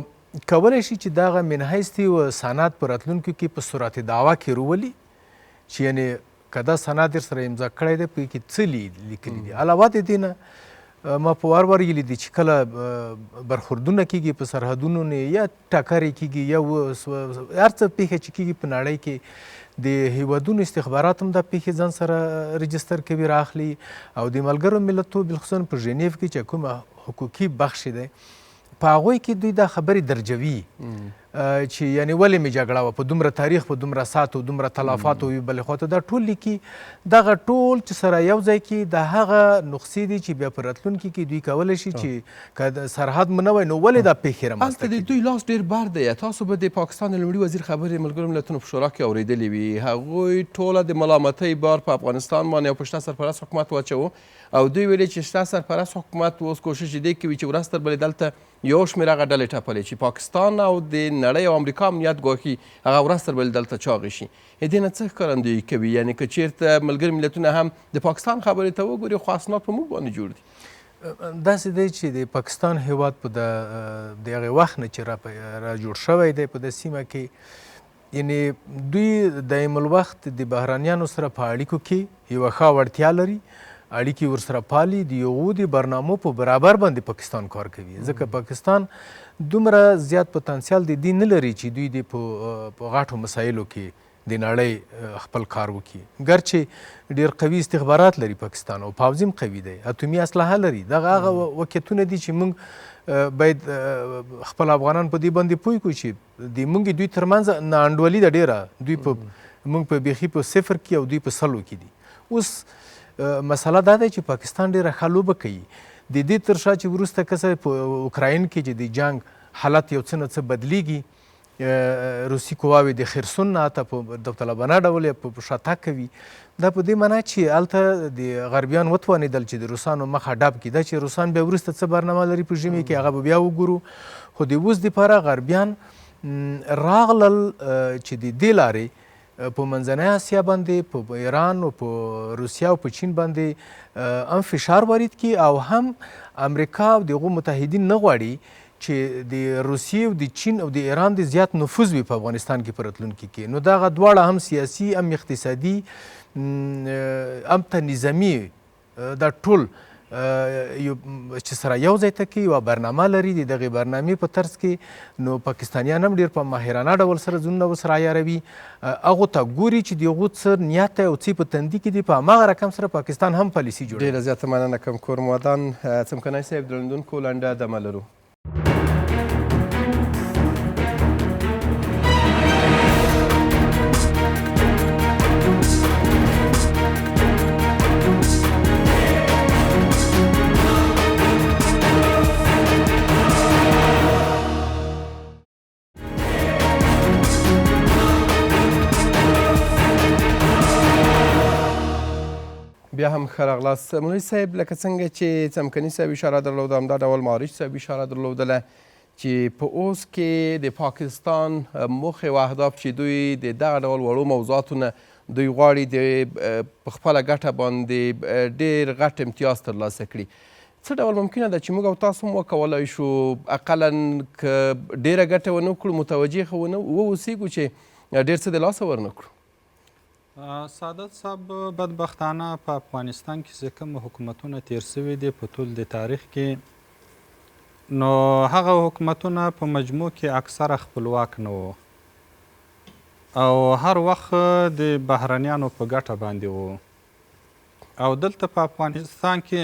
کولی شي چې دغه منحیث یو سند په راتلونکي کې په صورت دعوا کې رولي چې یعنې که دا سند در سره امضا کړی دی په کې څه لیکلي دي. علاوه د دې نه ما په وار وار ویلي دي چې کله برخوردونه کېږي په سرحدونو نه یا ټکرې کېږي یا هر څه پېښه چې کېږي په نړۍ کې، د هیوادونو استخبارات هم دا پېښې ځان سره رجستر کوي، رااخلي. او د ملګرو ملتو بالخصوصا په ژنیو کې چې کومه حقوقي بخش دی په هغوی کې دوی دا خبرې درجوي چې یعنی ولې مې جګړه وه په دومره تاریخ، په دومره ساعت او دومره تلافات او بلې خواته دا ټول لیکي. دغه ټول چې سره یو ځای کې د هغه نقصې دي چې بیا په راتلونکي کې دوی کولی شي چې که سرحد مو نه وای نو ولې دا پېښې رامنځته هلته د دوی لاس ډېر بر دی. تاسو به د پاکستان د لومړي وزیر خبرې ملګرو ملتونو په شورا کې اورېدلې وي. هغوی ټوله د ملامتۍ بار په افغانستان باندې او په شته سرپرست حکومت واچوه او دوی ویلې چې شته سرپرست حکومت اوس کوشش دې کوي چې ورځ تر بلې دلته یو شمېر هغه ډلې ټپلې چې پاکستان او د نړۍ او امریکا امنیت ګواښي هغه ورځ تر بلې دلته چاغې شي. دې نه څه ښکارندویي کوي؟ یعنې که چیرته ملګري ملتونه هم د پاکستان خبرې ته وګوري خو اسناد په موږ باندې جوړ دي. داسې دی چې د پاکستان هیواد په د هغې وخت نه چې را جوړ شوی دی په د سیمه کې، یعنی دوی دایم الوخت د بهرنیانو سره په اړیکو کې یوه ښه وړتیا لري، اړیکې ورسره پالي، د هغو د برنامو په برابر باندې پاکستان کار کوي. ځکه پاکستان دومره زیات پتانسیال د دې نه لري چې دوی دې په غټو مسایلو کې د نړۍ خپل کار وکړي. ګرچې ډېر قوي استخبارات لري پاکستان او پوځ هم قوي دی، اتومي اسلحه لري. دغه هغه واقعیتونه دي چې موږ باید خپل افغانان په دې باندې پوه کړو چې د موږ دوی ترمنځ ناانډولي ده ډېره. دوی په موږ په بیخي په صفر کې او دوی په سلو کې دي. اوس مسله دا ده چې پاکستان ډېره ښه لوبه کوي. د دې تر شا چې وروسته کسه په اوکراین کې چې د جنګ حالت یو څه نه څه بدلیږي، روسي قواوې د خرسون نه حتی په داوطلبانه ډول یې په شاتګ کوي. دا په دې معنا چې هلته د غربیان وتوانېدل چې د روسانو مخه ډب کړي. دا چې روسان بیا وروسته څه برنامه لري په ژمي کې هغه به بیا وګورو، خو د اوس دپاره غربیان راغلل چې د دې لارې په منځنۍ اسیا باندې، په ایران او په روسیا او په چین باندې هم فشار وارد کړي او هم امریکا او د هغو متحدین نه غواړي چې د روسیې او د چین او د ایران د زیات نفوذ وي په افغانستان کې په راتلونکي کې. نو دغه دواړه هم سیاسي، هم اقتصادي، هم ته نظامي، دا ټول یو چې سره یو ځای ته کې یوه برنامه لري. د دغې برنامې په ترڅ کې نو پاکستانیان هم ډېر په ماهرانه ډول سره ځانونه ورسره عیاروي، هغو ته ګوري چې د هغو څه نیت دی او څه په تندي کې دي، په هماغه رقم سره پاکستان هم پالیسي جوړوي. ډېره زیاته مننه کوم کور مو ودان. څمکنی صاحب، درندونکو لنډه دمه لرو. بیا هم ښه راغلاست مولوي صاحب. لکه څنګه چې څمکني صاحب اشاره درلوده، همدا ډول معارج صاحب اشاره درلودله چې په اوس کې د پاکستان موخې او اهداف چې دوی د دغه ډول وړو موضوعاتو نه دوی غواړي د په خپله ګټه باندې ډېر غټ امتیاز ترلاسه کړي، څه ډول ممکنه ده چې موږ او تاسو هم وکولای شو اقلا که ډېره ګټه ونه کړو متوجه خو واوسېږو چې ډېر څه د لاسه ورنه کړو؟ سعادت صاحب، بدبختانه په افغانستان کې چې کوم حکومتونه تیر شوي دي په طول د تاریخ کې، نو هغه حکومتونه په مجموع کې اکثره خپلواک نه وو او هر وخت د بهرنیانو په ګټه باندې وو. او دلته په افغانستان کې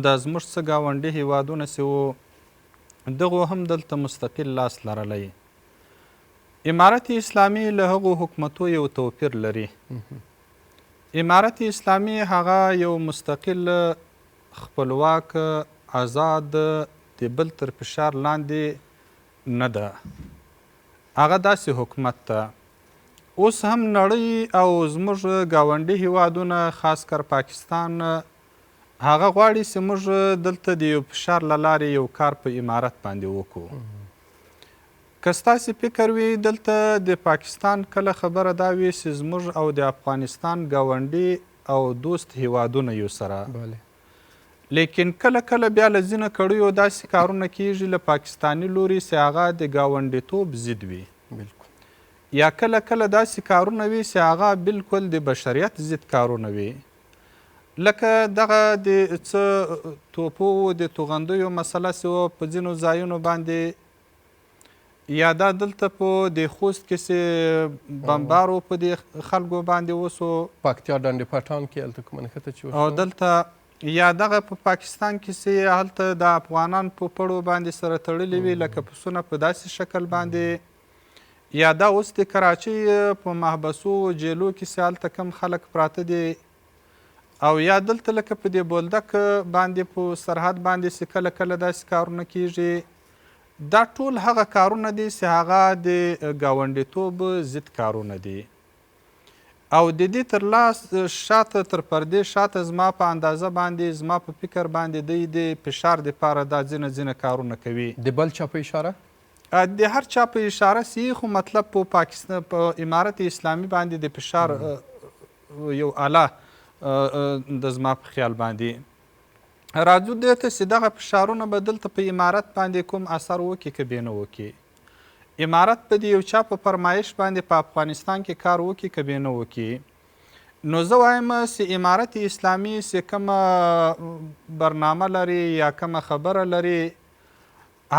د زموږ څه ګاونډي هیوادونه چې وو، دغو هم دلته مستقل لاس لرلی. امارت اسلامي له هغو حکومتو یو توپیر لري. امارت اسلامي هغه یو مستقل، خپلواک، آزاد، د بل تر فشار لاندې نه ده، هغه داسې حکومت ده. اوس هم نړۍ او زموږ ګاونډي هیوادونه، خاص کر پاکستان، هغه غواړي چې موږ دلته د یو فشار له لارې یو کار په امارت باندې وکړو. که ستاسې فکر وي دلته د پاکستان کله خبره دا وي چې زموږ او د افغانستان ګاونډي او دوست هیوادونه یو سره، لیکن کله کله بیا له ځینو کړیو داسې کارونه کیږي له پاکستاني لوري چې هغه د ګاونډیتوب ضد وي، یا کله کله داسې کارونه وي چې هغه بالکل د بشریت ضد کارونه وي، لکه دغه د څه توپو د توغندیو مسله چې وه په ځینو ځایونو باندې، یا دا دلته په د خوست کې چې بمبار و په دې خلکو باندې وسو، پکتیا ډنډ پټان کې هلته کومه نښته چې وشوه، او دلته یا دغه په پاکستان کې چې هلته د افغانان په پړو باندې سره تړلي وي لکه پسونه په داسې شکل باندې، یا دا اوس د کراچۍ په محبسو جیلو کې چې هلته کم خلک پراته دي، او یا دلته لکه په دې بولدک باندې په سرحد باندې چې کله کله داسې کارونه کیږي، دا ټول هغه کارونه دي چې هغه د ګاونډیتوب ضد کارونه دي. او د دې تر لاس شاته تر پردې شاته زما په اندازه باندې، زما په فکر باندې دی د فشار دپاره دا ځینې ځینې کارونه کوي. د بل چا په اشاره؟ د هر چا په اشاره سي، خو مطلب په پاکستان په امارت اسلامي باندې د فشار یو اله د زما په خیال باندې راځو دې ته چې دغه فشارونه به دلته په امارت باندې کوم اثر وکړي که بې نه وکړي. امارت به د یو چا په فرمایش باندې په افغانستان کې کار وکړي که بې نه وکړي. نو زه وایم چې امارت اسلامي چې کومه برنامه لري یا کومه خبره لري،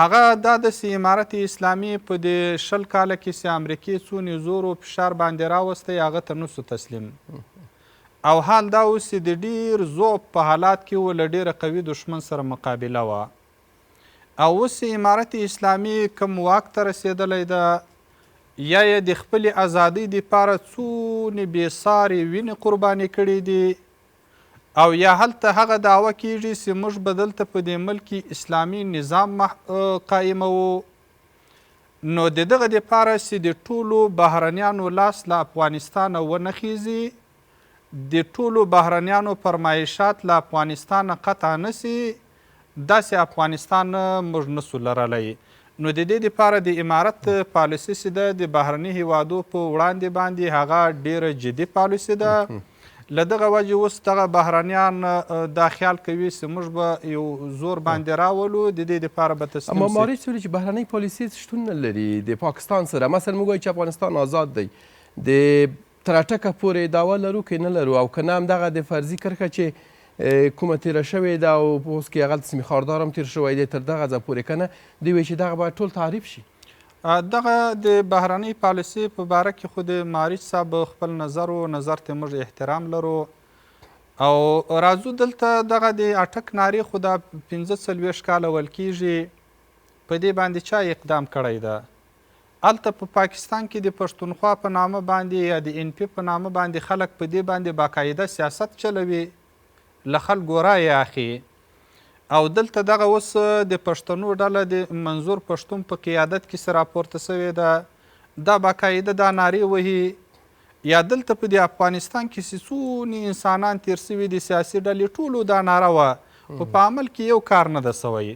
هغه دا ده چې امارت اسلامي په دې 20 کاله کې چې امریکې څونې زور و فشار باندې راوستی، هغه ته نسو تسلیم. او حال دا و چې د ډېر ضعف په حالات کې و، له ډېره قوي دښمن سره مقابله وه. او اوس چې امارت اسلامي کوم واک ته رسېدلی ده، یا یې د خپلې ازادۍ دپاره څونې بې سارې وینې قرباني کړې دي، او یا هلته هغه دعوه کیږي چې موږ به دلته په دې ملک کې اسلامي نظام قایموو. نو د دغه دپاره چې د ټولو بهرنیانو لاس له افغانستانه ونه خیزي، د ټولو بهرنیانو فرمایشات له افغانستانه قطع نه سي، داسې افغانستان موږ نه سو لرلی. نو د دې دپاره د امارت پالیسي چې ده د بهرني هیوادو په وړاندې باندې هغه ډیره جدي پالیسي ده. له دغه وجې اوس دغه بهرنیان دا خیال کوي چې موږ به یو زور باندې راولو، د دې دپاره به تسلیم اما سي. ماریس ویلي چې بهرنۍ پالیسي هېڅ شتون نه لري د پاکستان سره. مثلا موږ وایو چې افغانستان آزاد دی، د تر اټکه پورې دعوه لرو که نه لرو، او که نه همدغه د فرضي کرښه چې کومه تېره شوې ده او په اوس کې هغلته سیمې خاردار هم تېر شوی دی تر دغه ځای پورې، که نه دوی وایي چې دغه باید ټول تعریف شي. دغه د بهرنۍ پالیسي په باره کې خو د معارج صاحب خپل نظر و، نظر ته موږ احترام لرو او راځو دلته دغه د اټک نارې خو دا 45 کاله ویل کېږي، په دې باندې چا اقدام کړی ده؟ هلته په پاکستان کې د پښتونخوا په نامه باندې یا د ان پي په نامه باندې خلک په دې باندې باقاعده سیاست چلوي، له خلکو رایې اخلي او دلته دغه اوس د پښتنو ډله د منظور پښتون په قیادت کې سره راپورته شوې ده، دا باقاعده دا نارې وهي. یا دلته په دې افغانستان کې چې څونې انسانان تیر شوي دي، سیاسي ډلې ټولو دا ناره وه، خو په عمل کې یو کار نه ده شوی.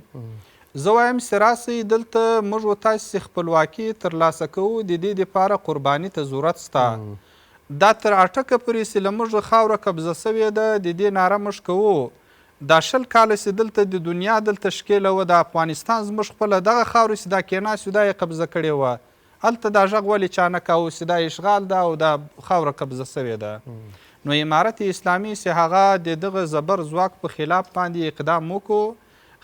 زه وایم چې راسئ دلته موږ و تاسې چې خپلواکي ترلاسه کوو، د دې دپاره قرباني ته ضرورت شته. دا تر اټکه پورې چې له موږ خاوره قبضه شوې ده، د دې ناره موږ کوو. دا 20 کاله چې دلته د دنیا دلته ښکېله وه، د افغانستان زموږ خپله دغه خاوره چې دا کېناستو دا یې قبضه کړې وه، هلته دا غږ ولې چا نه کاوه چې دا اشغال ده او دا خاوره قبضه شوې ده؟ نو امارت اسلامي چې هغه د دغه زبر ځواک په خلاف باندې اقدام وکړو،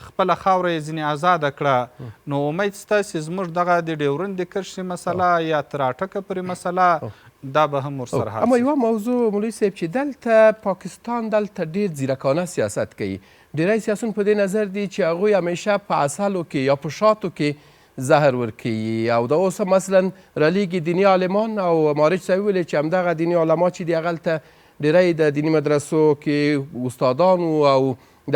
خپله خاوره یې ځینې ازاده کړه، نو امید شته چې زموږ دغه د ډیورند د کرښې مسله یا تر اټکه پورې مسله دا به هم ورسره حل اما شي. یوه موضوع مولوي صاحب چې دلته پاکستان دلته ډیر ځیرکانه سیاست کوي، ډیری سیاسیون په دې نظر دي چې هغوی همیشه په عسلو کې یا په شاتو کې زهر ورکوي، او دا اوس هم مثلا رالیږي دیني عالمان، او معارج صاحب ویلې چې همدغه دیني علما چې دي هغلته ډیری د دیني مدرسو کې استادان وو، او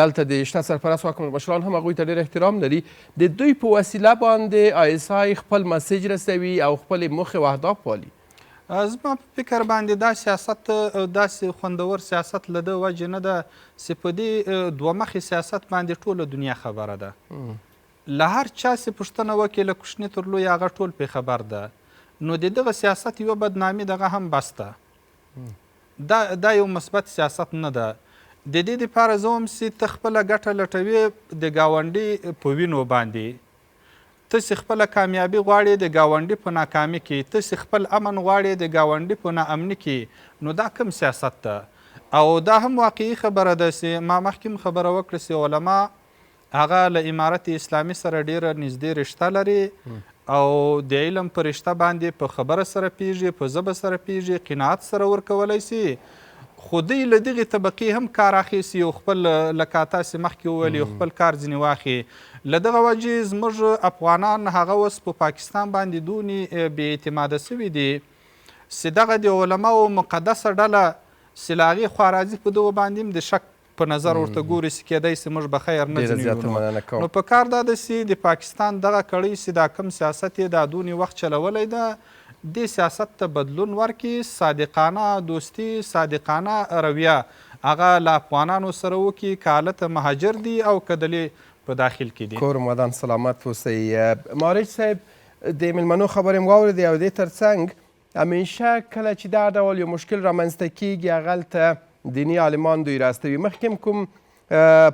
دلته د شته سرپرست حکومت مشران هم هغوی ته ډېر احترام لري، د دوی په وسیله باندې آی اس آی خپل مسیج رسوي او خپلې موخې او اهداف پالي. زما په فکر باندې دا سیاست داسې خوندور سیاست له ده وجې نه ده چې په دې دوه مخې سیاست باندې ټوله دنیا خبره ده. له هر چا چې پوښتنه وکړي له کوچني تر لویه هغه ټول پرې خبر ده. نو د دغه سیاست یوه بدنامي دغه هم بس ده. دا یو مثبت سیاست نه ده. د دې دپاره زه وایم چې ته خپله ګټه لټوې د ګاونډي په وینو باندې، ته چې خپله کامیابي غواړې د ګاونډي په ناکامي کې، ته چې خپل امن غواړې د ګاونډي په ناامني کې، نو دا کوم سیاست ده؟ او دا هم واقعي خبره ده چې ما مخکې هم خبره وکړه چې علما هغه له امارت اسلامي سره ډیره نږدې رشته لري او د علم په رشته باندې په خبره سره پیږي، په ژبه سره پیږي، قناعت سره ورکولی شي. خو دوی له دغې طبقې هم کار اخلي چې یو خپل لکه تاسې مخکې وویل یو خپل کار ځینې واخلي. له دغه وجې زموږ افغانان هغه اوس په پاکستان باندې دونې بې اعتماده شوي دي چې دغه د علماو مقدسه ډله چې له هغې خوا راځي په دغو باندې هم د شک په نظر ورته ګوري چې کېدای شي موږ به خیر نه ډېره ځینې زیاته وینو. مننه کوم. نو په کار دا ده چې د پاکستان دغه کړۍ چې دا کوم سیاست یې دا دونې وخت چلولی ده، دې سیاست ته بدلون ورکړي، صادقانه دوستي، صادقانه رویه هغه له افغانانو سره وکړي، که هلته مهاجر دي او که دلې په داخل کې دي. کور مدان سلامت اوسئ. معارج صاحب د میلمنو خبرې مو واورېدې او دې ترڅنګ همیشه کله چې دا ډول یو مشکل رامنځته کیږي هغلته دیني عالمان دوی راستوي. مخکې هم کوم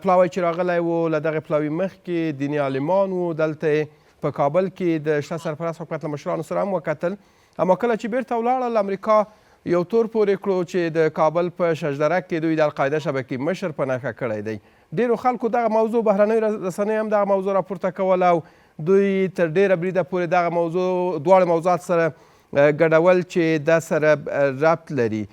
پلاوی چې راغلی و، له دغه پلاوي مخکې دیني عالمان وو، دلته یې په کابل کې د شته سرپرست حکومت له مشرانو سره هم وکتل. اما کله چې بیرته ولاړل امریکا یو تور پورې کړو چې د کابل په ششدره کې دوی د القاعده شبکې مشر په نښه کړی دی. ډیرو خلکو دغه موضوع، بهرنیو رسنیو هم دغه موضوع راپورته کوله او دوی تر ډیره بریده پورې دغه موضوع دواړه موضوعات سره ګډول چې دا سره ربط لري.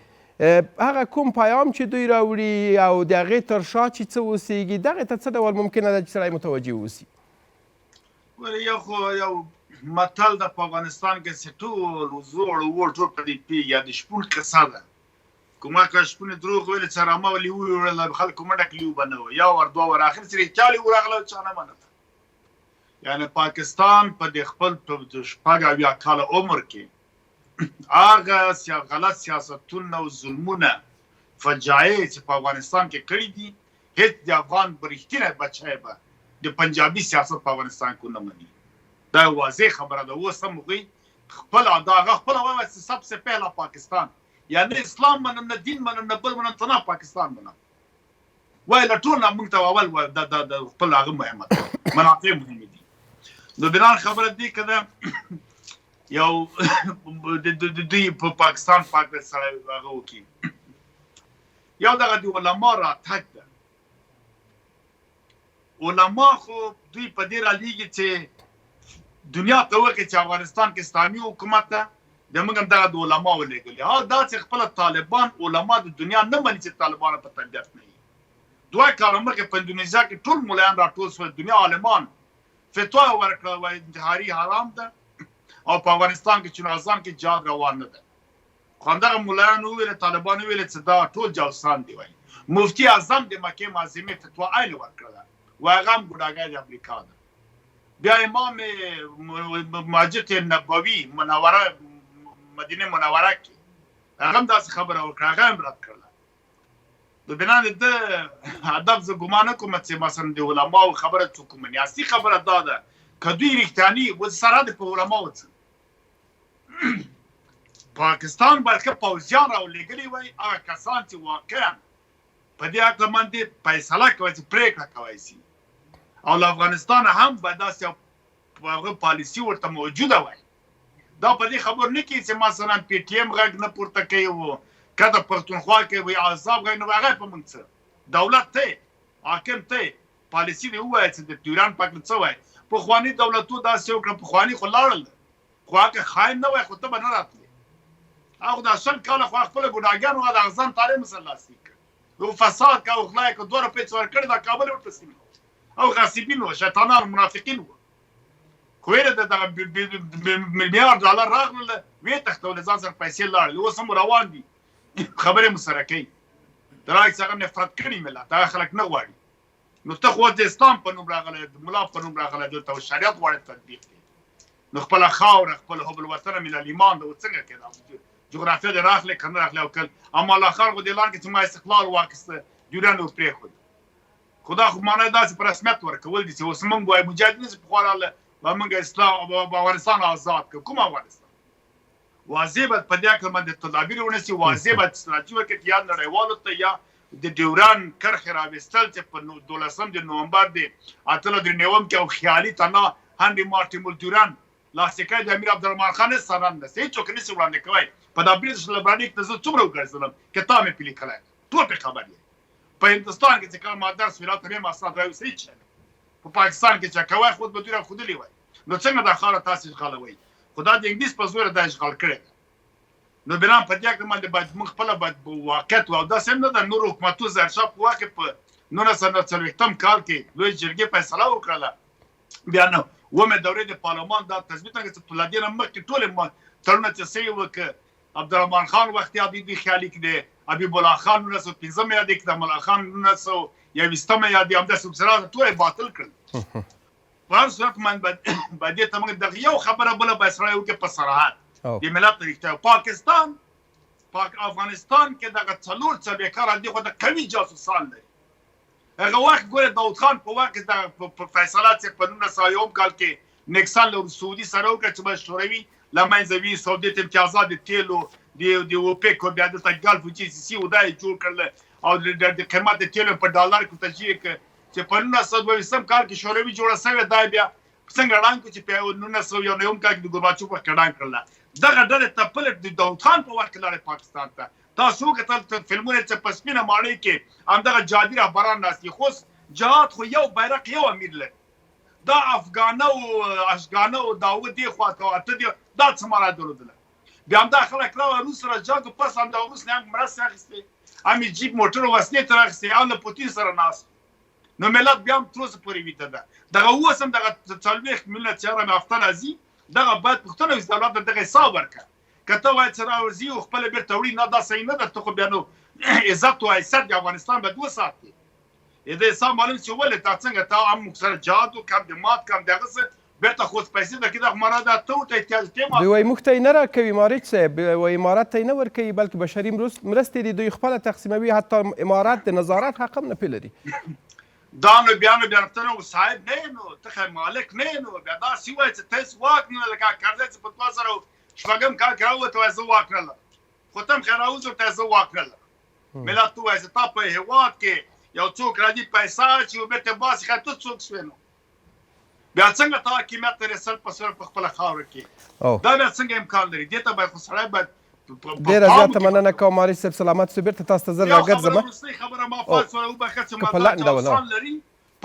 هغه کوم پیام چې دوی راوړي او د هغې تر شا چې څه اوسیږي، دغې ته څه ډول ممکنه ده چې سړی متوجه اوسي؟ ګورې، یو خو یو متل ده په افغانستان کې چې ټول زوړ ووړ ټول په دې پوهېږي، یا د شپون قصه ده. کومه که شپون دروغ ویل چې رامه ولې وویل، خلکو منډه کړې وبه نه وه، یو ور دوه ور، اخر چې رښتیا ولې وراغله چا نه منله. یعنی پاکستان په دې خپل 76 کاله عمر کې هغه غلط سیاستونه او ظلمونه، فجایع چې په افغانستان کې کړي دي، هیڅ د افغان رښتینی بچی به د پنجابي سیاست په افغانستان کې ونه مني. دا یو واضح خبره ده. اوس هم هغوی خپل دا هغه خپله وایي چې سب سے پهلا پاکستان، یعنی اسلام منم، نه دین منم، نه بل منم، تنها پاکستان منم. وای له ټول نه موږ ته اول د د خپل هغه مهمه ده، منافع مهمې دي. نو بنان خبره دې کده یو د دوی په پاکستان پاک سره هغه وکي. یو دغه د علما راتګ ده. علما خو دوی په دې را لیږي چې دنیا ته وښیي چې افغانستان کې اسلامي حکومت ده، د موږ هم دغه د علما ولېږلې. ها دا چې خپله طالبان علما د دنیا نه مني چې طالبانو په تربیت نه وي. 2 کاله مخکې په اندونیزیا کې ټول ملایان راټول شول، دنیا عالمان فتوا یې ورکړه، وایي انتحاري حرام ده او په افغانستان کې چنازان کې جهاد روان نه ده. خو همدغه ملایانو وویل، طالبانو وویل چې دا ټول جاسوسان دي. وایي مفتي اعظم د مکې معظمې فتوا عین ورکړله، وایي هغه هم ګوډاګی د امریکا ده. بیا امام مسجد نبوي منوره مدینه منوره کې هغه هم داسې خبره وکړه، هغه هم رد کړله. نو بنا د ده هدف زه ګمان نه کوم چې مثلا د علماو خبره څوک ومني. اصلي خبره دا ده که دوی رښتیاني و سره د په علماو څه پاکستان باید ښه پوځیان راولېږلي وای، هغه کسان چې واقعا په دې هکله باندې فیصله کوي چې پرېکړه کوی سي، او له افغانستان هم باید داسې یو هغه پالیسي ورته موجوده وای. دا په دې خبر نه کیږي چې مثلا پي ټي ایم غږ نه پورته کوي او که د پښتونخوا کې وي عذاب غږ نه، هغه په موږ څه دولت ته حاکم ته پالیسي دی ووایه چې د ډیورنډ په هکله څه وایي. پخواني دولتو داسې وکړه، پخواني خو لاړل، خو هغه خاین نه وای خو ته به نه راتلې. هغه خو دا 20 کاله خو خپله ګوډاګیانو د اغزن تارې مو سره لاسلیک کړ، یو فساد کا او غلا یې کړه، 2 روپۍ څه ورکړې دا کابل یې ورته سیمه او غاصبین وو، شیطانان منافقین وو. خو ویره د دغه میلیارد ډالر راغلل، ویې تښتولې، ځان سره پیسې لاړلې، اوس هم روان دي، خبرې مو سره کوي. د راکې هغه نفرت کړي ملت، هغه خلک نه غواړي. نو ته خو د اسلام په نوم راغلی، د ملا په نوم راغلی دلته او شریعت غواړې تطبیق کړې، نو خپله خاوره، خپل حب الوطن من الایمان ده، څنګه کېده؟ جغرافیه دې راخلې که نه راخلې؟ او کل اما الله خان خو دې اعلان کړ چې ما استقلال واخیسته، ډیورنډ ورپرېښود. خو دا خو معنی داسې په رسمیت ورکول دي چې اوس موږ وایو مجاهدین چې پخوا راغله موږ اسلام افغانستان آزاد کړ. کوم افغانستان؟ واضح باید په دې هکله باندې تدابیر ونیسي، واضح باید ستراتیژي ورکړي چې یا نړیوالو ته یا د ډیورن کرښې راوستل چې په 12 د نومبر د 18 درې نیوم کې او خیالي تنا هنري مارټین مولډورن لاسلیکی د امیر عبدالرحمن خان هېڅ سند نشته، هېڅوک نه شي وړاندې کوی. په دا برټش لایبرري کې زه څومره وګرځېدم، کتاب مې پرې لیکلی دی، ټول پرې خبر یم. په هندوستان کې چې کله ما درس ویل هلته مې هم اسناد راویست، هېڅ شی نه. په پاکستان کې چې کوی خو به دوی راښودلي وای. نو څنګه دا خاوره تاسو اشغالوئ؟ خو دا د انګلیس په زوره دا اشغال کړې ده. نو بنا په دې هکله باندې باید موږ خپله باید واقعیت او داسې هم نه ده. نور حکومتو ظاهرشاه په وخت کې په 1940 کال کې لوی جرګې فیصله وکړله، بیا نو اوومې دورې د پارلمان دا تثبیت کړه چې له دې نه مخکې ټولې تړونونه چې سوي وو، که عبدالرحمن خان وخت یادې دوی خیالي کې دی، حبیب الله خان 1905 یادې کړه، ملا خان 1921 یادې، همداسې ورسره ټول یې باطل کړل. په هر صورت من به دې ته موږ دغه یو خبره بله باید سړی وکړي په صراحت د ملت رښتیا. پاکستان پاک افغانستان کې دغه 44 کاله دې خو د قوي جاسوسان لري. هغه وخت ګوره داود خان په وخت کې دغه په فیصله چې په 1901 کال کې نیکسن له سعودي سره وکړه چې بس شوروي له منځه وي، سعودي ته امتیازات د تیلو د اوپیک او بیا دلته ګلف او جي سي سي او دا یې جوړ کړل او د قیمت د تیلو په ډالر کې تشریح کړ چې په 1922 کال کې شوروي جوړه شوې، دا بیا څنګه ړنګ کړو چې په 1991 کال کې د ګورباچوف وخت کې ړنګ کړله. دغه ډلې تپلې د داود خان په وخت کې لاړې پاکستان ته. تاسو وکتل فلمونه چې په سپینه ماڼۍ کې همدغه جهادي رهبران ناست دي. خو جهاد خو یو بیرق یو امیر لري. دا افغانه او اشغانه او داوه دې خوا ته او اته دې دا څه معنا درلودله؟ بیا همدا خلک راغله روس سره جنګ پس همدا روس نه هم مرستې اخیستې، هم یې جیپ موټر او وسلې ترې اخیستې، هم له پوتین سره ناست. نو ملت بیا هم تر اوسه پورې ویده ده. دغه اوس هم دغه 40 میلیونه چې هره هفته راځي، دغه باید پوښتنه وشي، دولت ته دغه حساب ورکړه. که ته وایې چې راځي او خپله بېرته وړي، نه دا صحیح نه ده. ته خو بیا نو عزت او حیثیت د افغانستان باید وساتې. د حساب معلوم چې ولې تا څنګه تا هم موږ سره جهاد وکړ، هم د مات کړ، هم د هغه څه بیرته خو اوس پیسې درکړي، دا خو معنا ده ته ورته احتیاج ته ما. دوی وایي موږ ته یې نه راکوي مارج صاحب، وایي امارت ته یې نه ورکوي بلکې بشري مرستې دي دوی خپله تقسیموي، حتی امارت د نظارت حق هم نه پرې لري. دا نو بیا نو بیا ته نو صاحب نه یې نو، ته خو مالک نه یې نو، بیا داسې ووایه چې ته هېڅ واک نه لرې، لکه کرزی چې په 2006 کال کې راووت وایي زه واک نه لرم، خو ته هم خو راوځې ورته زه واک نه لرم. ملت ته ووایه چې تا په هېواد کې یو څوک راځي پیسه اچوي او بېرته باسي، خو ته څوک شوې نو بیا څنګه تا حاکمیت ته رسل په سر په خپله خاوره کې دا بیا څنګه امکان لري؟ دې ته باید خو سړی باید ډیره زیاته مننه کوم مارج صاحب، سلامت اوسئ. بیرته تاسو ته زر راګرځم. وروستۍ خبره ما پات سره وبخښه چې ما دا چې لري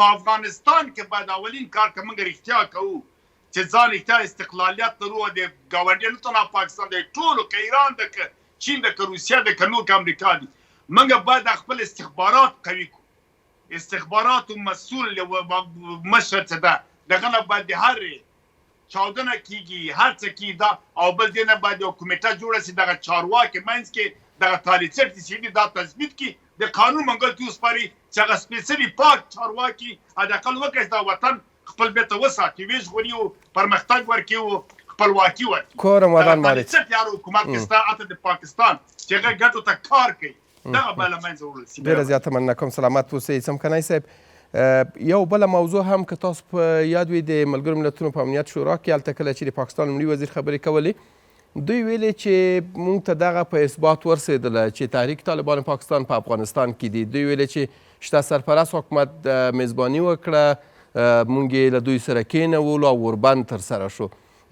په افغانستان کې باید اولین کار که موږ رښتیا کوو چې ځان رښتیا استقلالیت لرو او د ګاونډیانو ته نه پاکستان دی ټولو که ایران ده که چین ده که روسیه ده که نور که امریکا دي، موږ باید خپل استخبارات قوي کړو. استخباراتو مسول مشر چې ده دغه نه باید د هر چاودنه کیږي هر څه کیږي دا او بل دې نه باید یو کمیټه جوړه شي دغه چارواکي منځ کې دغه تالیڅټ چې دي دا تثبیت کړي د قانون منګل ته وسپاري چې هغه سپېڅلي پاک چارواکي حداقل وکړي چې دا وطن خپل بیرته وساتي ویې ژغوري او پرمختګ ورکړي او خپلواکي ورکړي. کور هم ودان مارج. دغه تالیڅټ هر حکومت کې شته حتی د پاکستان چې هغه ګټو ته کار کوي دغه باید له منځه وړل شي. ډیره زیاته مننه کوم، سلامت اوسئ. څمکنی صاحب، یو بله موضوع هم که تاسو په یاد وي د ملګرو ملتونو په امنیت شورا کې هلته کله چې د پاکستان لومړي وزیر خبرې کولې دوی ویلې چې مونږ ته دغه په اثبات ورسېدله چې تحریک طالبان پاکستان په افغانستان کې دي. دوی ویلې چې شته سرپرست حکومت میزباني وکړه، مونږ یې له دوی سره کېنولو او اوربند ترسره شو.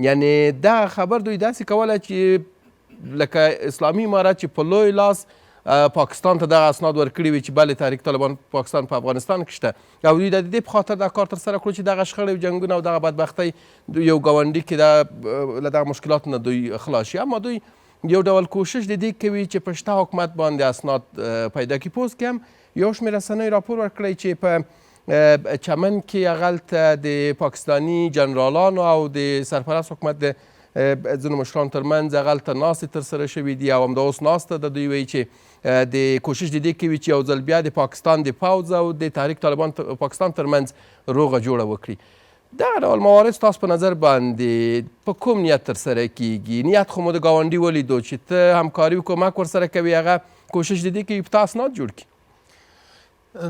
یعنی دغه خبر دوی داسې کوله چې لکه اسلامي امارت چې په لوی لاس پاکستان ته دغه اسناد ورکړي وي چې بله تحریک طالبان پاکستان په افغانستان کې شته او دوی د دې په خاطر دا کار ترسره کړو چې دغه شخړې او جنګونه او دغه بدبختۍ یو ګاونډي کې دا له دغه مشکلاتو نه دوی خلاص شي. اما دوی یو ډول کوشش د دې کوي چې په شته حکومت باندې اسناد پیدا کړي. په اوس کې هم یو شمېر رسنیو راپور ورکړی چې په چمن کې هغلته د پاکستاني جنرالانو او د سرپرست حکومت د ځینو مشرانو ترمنځ هغلته ناستې ترسره شوې دي او همدا اوس ناسته ده. دوی وایي چې د کوشش د دې کوي چې یو ځل بیا د پاکستان د پوځ او د تحریک طالبان پاکستان ترمنځ روغه جوړه وکړي. دغه ډول موارد ستاسو په نظر باندې په کوم نیت ترسره کیږي؟ نیت خو مو د ګاونډي ولیدو چې ته همکاري او کمک ورسره کوي، هغه کوشش د دې کوي په تا اسناد جوړ کړي.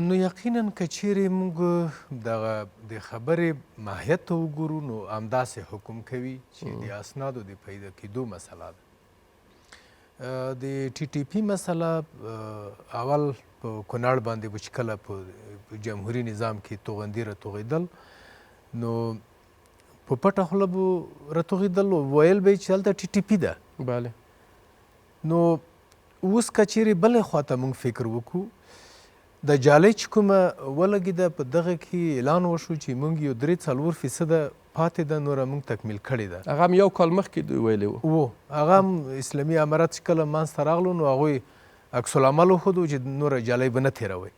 نو یقینا که چیرې موږ دغه د خبرې ماهیت ته وګورو نو همداسې حکم کوي چې د اسنادو د پیدا کېدو مسله ده. د ټي ټي پي مسله اول په کونړ باندې به چې کله په جمهوري نظام کې توغندي راتوغېدل نو په پټه خوله به راتوغېدل او ویل به یې چې هلته ټي ټي پي ده. بله. نو اوس که چیرې بلې خواته موږ فکر وکړو د جالۍ چې کومه ولګیده په دغه کې اعلان وشو چې موږ یو 3-4 فیصده پاتې ده نوره موږ تکمیل کړې ده. هغه هم یو کال مخکې دوی ویلي وو. وو هغه هم اسلامي امارت چې کله منځ ته راغلو نو هغوی عکس العمل وښودو چې نوره جالۍ به نه تېروئ.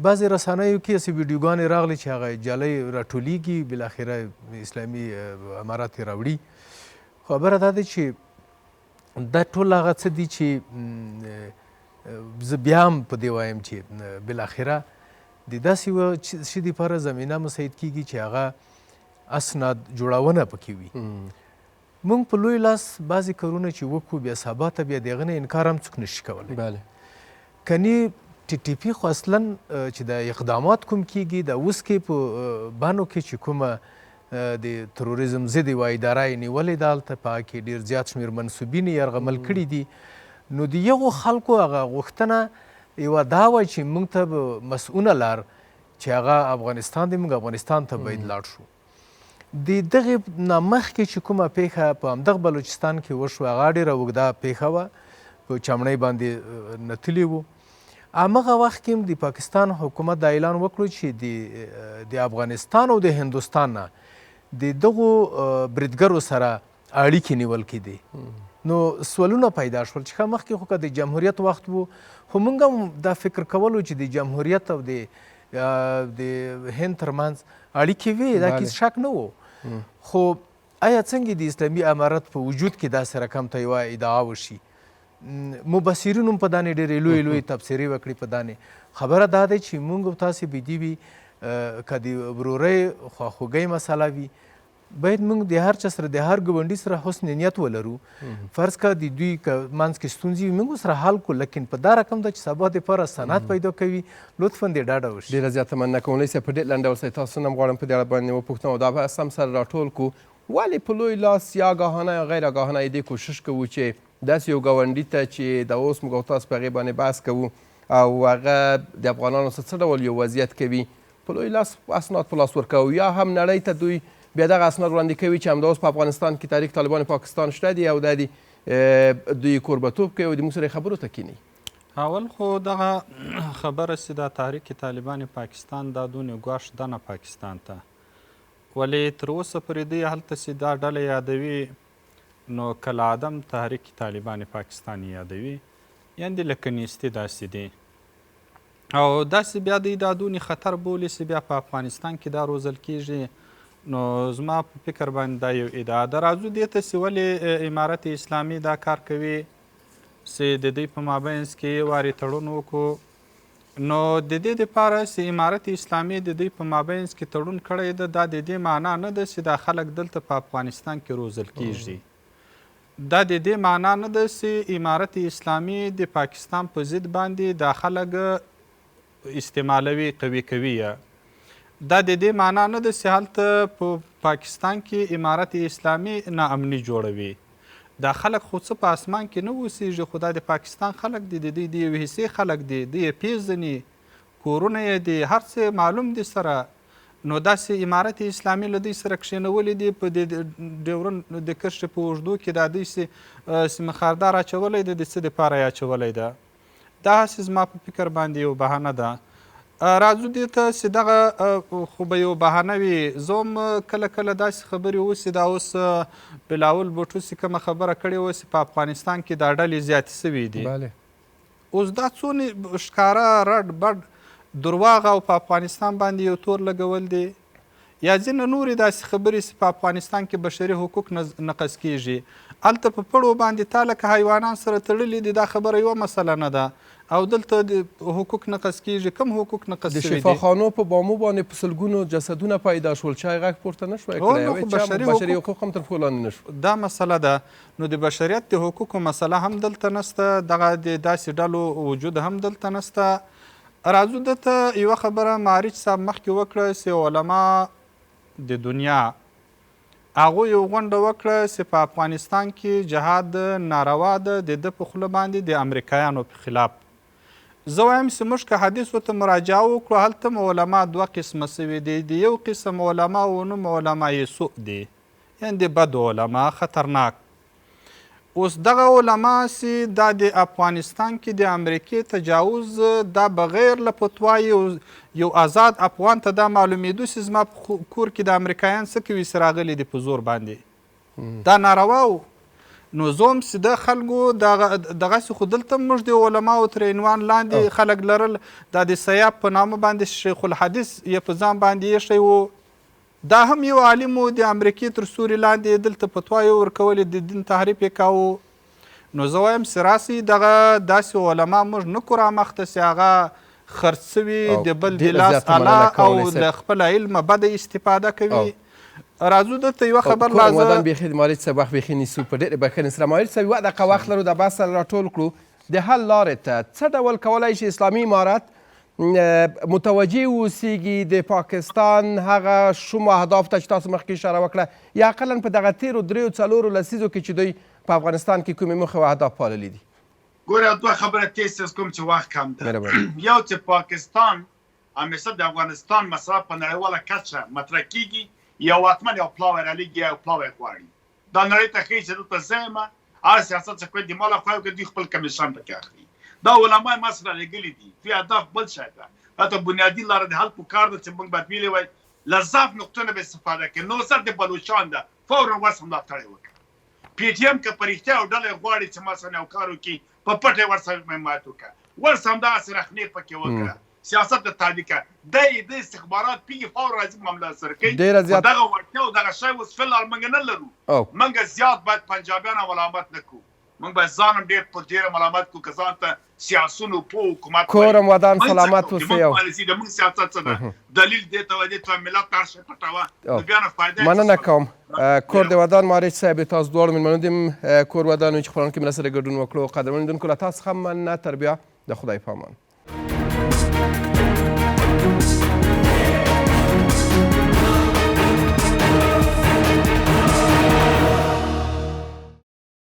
بعضې رسنیو کې هسې ویډیوګانې راغلې چې هغه جالۍ راټولیږي بالاخره اسلامي امارت یې راوړي. خبره دا ده چې دا ټول هغه څه دي چې زه بیا هم په دې وایم چې بالاخره د داسې یوه شي دپاره زمینه مساعد کیږي چې هغه اسناد جوړونه پکې وي. موږ په لوی لاس بعضې کارونه چې وکړو بیا سبا ته بیا د هغه نه انکار هم څوک نشي کولی. کني ټي ټي پي خو اصلا چې د اقدامات کوم کیږي د اوس کې په بانو کې چې کومه د تروریزم ضد یوه اداره یې نیولې ده، هلته په هغه کې ډېر زیات شمېر منسوبین یې یرغمل کړي دي. نو د یغو خلکو هغه غوښتنه یوه دا وه چې موږ ته به مسؤونه لار چې هغه افغانستان دی، موږ افغانستان ته باید لاړ شو. د دغې نه مخکې چې کومه پېښه په همدغه بلوچستان کې وشوه هغه ډېره اوږده پېښه وه، په چمړۍ باندې نتلي وو. همغه وخت کې هم د پاکستان حکومت دا اعلان وکړو چې د افغانستان او د هندوستان نه د دغو بریدګرو سره اړیکې نیول کېدې. نو سوالونه پیدا شول چې ښه مخکې خو که د جمهوریت وخت وو خو موږ هم دا فکر کولو چې د جمهوریت او د هند ترمنځ اړیکې وې، دا کې شک نه وو. خو آیا څنګه د اسلامي امارت په وجود کې داسې رقم ته یوه ادعا وشي؟ مبصرین هم په دانې ډېرې لوی لوی تبصرې وکړي په دانې. خبره دا ده چې مونږ او تاسې به دي وي، که د ورورۍ خواخوږۍ مسله وي، باید موږ د هر چا سره، د هر ګاونډي سره حسن نیت ولرو. فرض که د دوی که منځ کې ستونزې وي، موږ سره حل کړو، لیکن په دا رقم ده چې سبا دپاره سند پیدا کوي، لطفا دې ډاډه وشي. ډېره زیاته مننه کوم مولوي صاحب. په ډېر لنډ ډول سره تاسو نه هم غواړم په دې اړه باندې وپوښتم او دا بحث هم سره راټول کړو، ولې په لوی لاس یا آګاهانه یا غیر آګاهانه یې دې کوشش کوو چې داسې یو ګاونډي ته چې دا اوس موږ او تاسو په هغې باندې بحث کوو او هغه د افغانانو سره څه ډول یو وضعیت کوي، په لوی لاس اسناد په لاس ورکوي، یا هم نړۍ ته دوی بیا دغه اسناد وړاندې کوي چې همدا اوس په افغانستان کې تحریک طالبان پاکستان شته دي او دا دي دوی کوربتوب کوي او د موږ سره خبرو ته کیني؟ اول خو دغه خبره چې دا تحریک طالبان پاکستان دا دونې ګواښ ده نه پاکستان ته، ولې تر اوسه پورې دوی هلته چې دا ډله یادوي نو کالعدم تحریک طالبان پاکستان یادوي، یعنې لکه نیستي داسې دي او داسې بیا دوی دا دونې خطر بولي چې بیا په افغانستان کې دا روزل کیږي. نو زما په فکر باندې دا یو ادعا ده. راځو دې ته چې ولې امارت اسلامي دا کار کوي چې د دوی په مابینځ کې یې وارې تړون وکړو. نو د دې دپاره چې امارت اسلامي د دوی په مابینځ کې تړون کړی ده، دا د دې معنا نه ده چې دا خلک دلته په افغانستان کې روزل کیږي. دا د دې معنا نه ده چې امارت اسلامي د پاکستان په ضد باندې دا خلک استعمالوي، قوي کوي یې. دا د دې معنا نه ده چې هلته په پاکستان کې امارت اسلامي ناامني جوړوي. دا خلک خو څه په اسمان کې نه اوسیږي، خو دا د پاکستان خلک دي، د دوی د یوې حصې خلک دي، دوی یې پیژني، کورونه یې دي، هر څه معلوم دي سره. نو داسې امارت اسلامي له دوی سره کښېنولي دي، په دې ډیورن د کرښې په اوږدو کې دا دوی سیمه خاردار اچولی دی، د څه دپاره یې اچولی ده؟ دا هسې زما په فکر باندې یو بهانه ده. راځو دې ته چې دغه خو به یو بهانه وي. زه هم کله کله داسې خبرې اوسي، دا اوس بلاول بوټو چې کومه خبره کړې وه چې په افغانستان کې دا ډلې زیاتې سوې دي. اوس دا څونې ښکاره رډ بډ درواغ او په افغانستان باندې یو تور لګول دي، یا ځینې نورې داسې خبرې چې په افغانستان کې بشري حقوق نقض کیږي، هلته په پړو باندې تا لکه حیوانان سره تړلي دي، دا خبره یوه مسله نه ده. او دلته د حقوق نقض کیږي، کوم حقوق نقض د شوي دي؟ شفاخانو په بامو باندې په سلګونو جسدونه پیدا شول، چا یې غږ پورته نه شوای کړی، نو او خو هیچا بشري بشري حقوق حقوق هم تر پښو لاندې نه شو. دا مسله ده. نو د بشریت د حقوقو مسله هم دلته نشته، دغه د داسې ډلو وجود هم دلته نشته. راځو دته یوه خبره معارج صاحب مخکې وکړه چې علما د دنیا هغوی یو غونډه وکړه چې په افغانستان کې جهاد ناروا ده، د ده په خوله باندې د امریکایانو په خلاف. زه وایم چې موږ که حدیثو ته مراجعه وکړو، هلته هم علما دوه قسمه سوي دي. د یو قسم علما و نوم علمای سوء دي، یعنې د بد علما، خطرناک. اوس دغه علما چې دا د افغانستان کې د امریکې تجاوز دا بغیر له فتوا یو آزاد افغان ته دا معلومېدو چې زما په کور کې د امریکایان څه کوي چې راغلي دي په زور باندې، دا ناروا و. نو زه هم چې د خلکو دغسې خو دلته موږ د علماو تر عنوان لاندې خلک لرل، دا د سیاب په نامه باندې شیخ الحدیث یې په ځان باندې ایښی و، دا هم یو عالم و، د امریکې تر سوري لاندې یې دلته فتوا یې ورکولې، د دین تحریف یې کاوه. نو زه وایم چې راسئ دغه داسې علما موږ نه کړو رامخته چې هغه خرڅ سوي، د بل د ډېره لاس زیاته اله مننه او کولی صاحب. له خپل علمه بده استفاده کوي. راځو دلته یوه خبر کور لا زه ودان بیخي د معارج صاحب وخت بیخي نیسو، په ډېرې بښنې سره. معارج صاحب یوه دقیقه وخت لرو، دا بحث سره راټول کړو. د حل لارې ته څه ډول کولای شي اسلامي امارت متوجه اوسیږي د پاکستان هغه شومو اهدافو ته چې تاسو مخکې اشاره وکړه، یا اقلا په دغه تېرو دریو څلورو لسیزو کې چې دوی په افغانستان کې کومې موخې او اهداف پاللي دي؟ ګوره دوه خبره تیز تیز کوم چې وخت کم ده. مهرباني. یو چې پاکستان همیشه د افغانستان مسله په نړیواله کچه مطرح کیږي، یو حتما یو پلاوی رالیږي، یو پلاوی غواړي. دا نړۍ ته ښیي چې دلته زه یم، هر سیاست چې کوي د ما لخوا یې وکړي، دوی خپل کمیشن پکې اخلي. دا علما یې ما سره لېږلي دي، دوی هدف بل شی ده. دا ته بنیادي لاره د حل پکار ده چې موږ باید ویلي وای له ضعف نقطو نه به استفاده کوي. نهضت د بلوچان ده، فوراً ورسره ملاتړ یې وکړه. پي ټي ایم که په رښتیا یو ډله یې غواړي چې مثلاً یو کار وکړي، په پټه یې ورسره حمایت وکړه، ورسره همدغسې رخنې پکې وکړه، سیاست ته تابع کړه. دی د استخبارات پیږي، فوراً راځي معامله سره کوي. ډېره خو زیات دغه وړتیا او دغه شی اوس فی الحال موږ نه لرو. موږ زیات باید پنجابیان ملامت نه کړو. موږ باید ځان هم ډېر په ډېره ملامت کړو که ځان ته سیاسون او پوه حکومت وایي. کورم ودان موږ څه سلامت کوو؟ اوسئ زموږ او پالیسي د موږ سیاست څه ده؟ دلیل دې ته وایي دې ته ملت هر شی پټوه نو بیا نو فایده یې څه مننه شوله؟ کوم کور دې ودان معارج صاحب تاسو دواړو مېلمنو دې کور ودان وي چې خپرونه کې مې سره ګډون وکړو. قدرمنو لیدونکو له تاسو څخه مننه تر بیا د خدای په امان.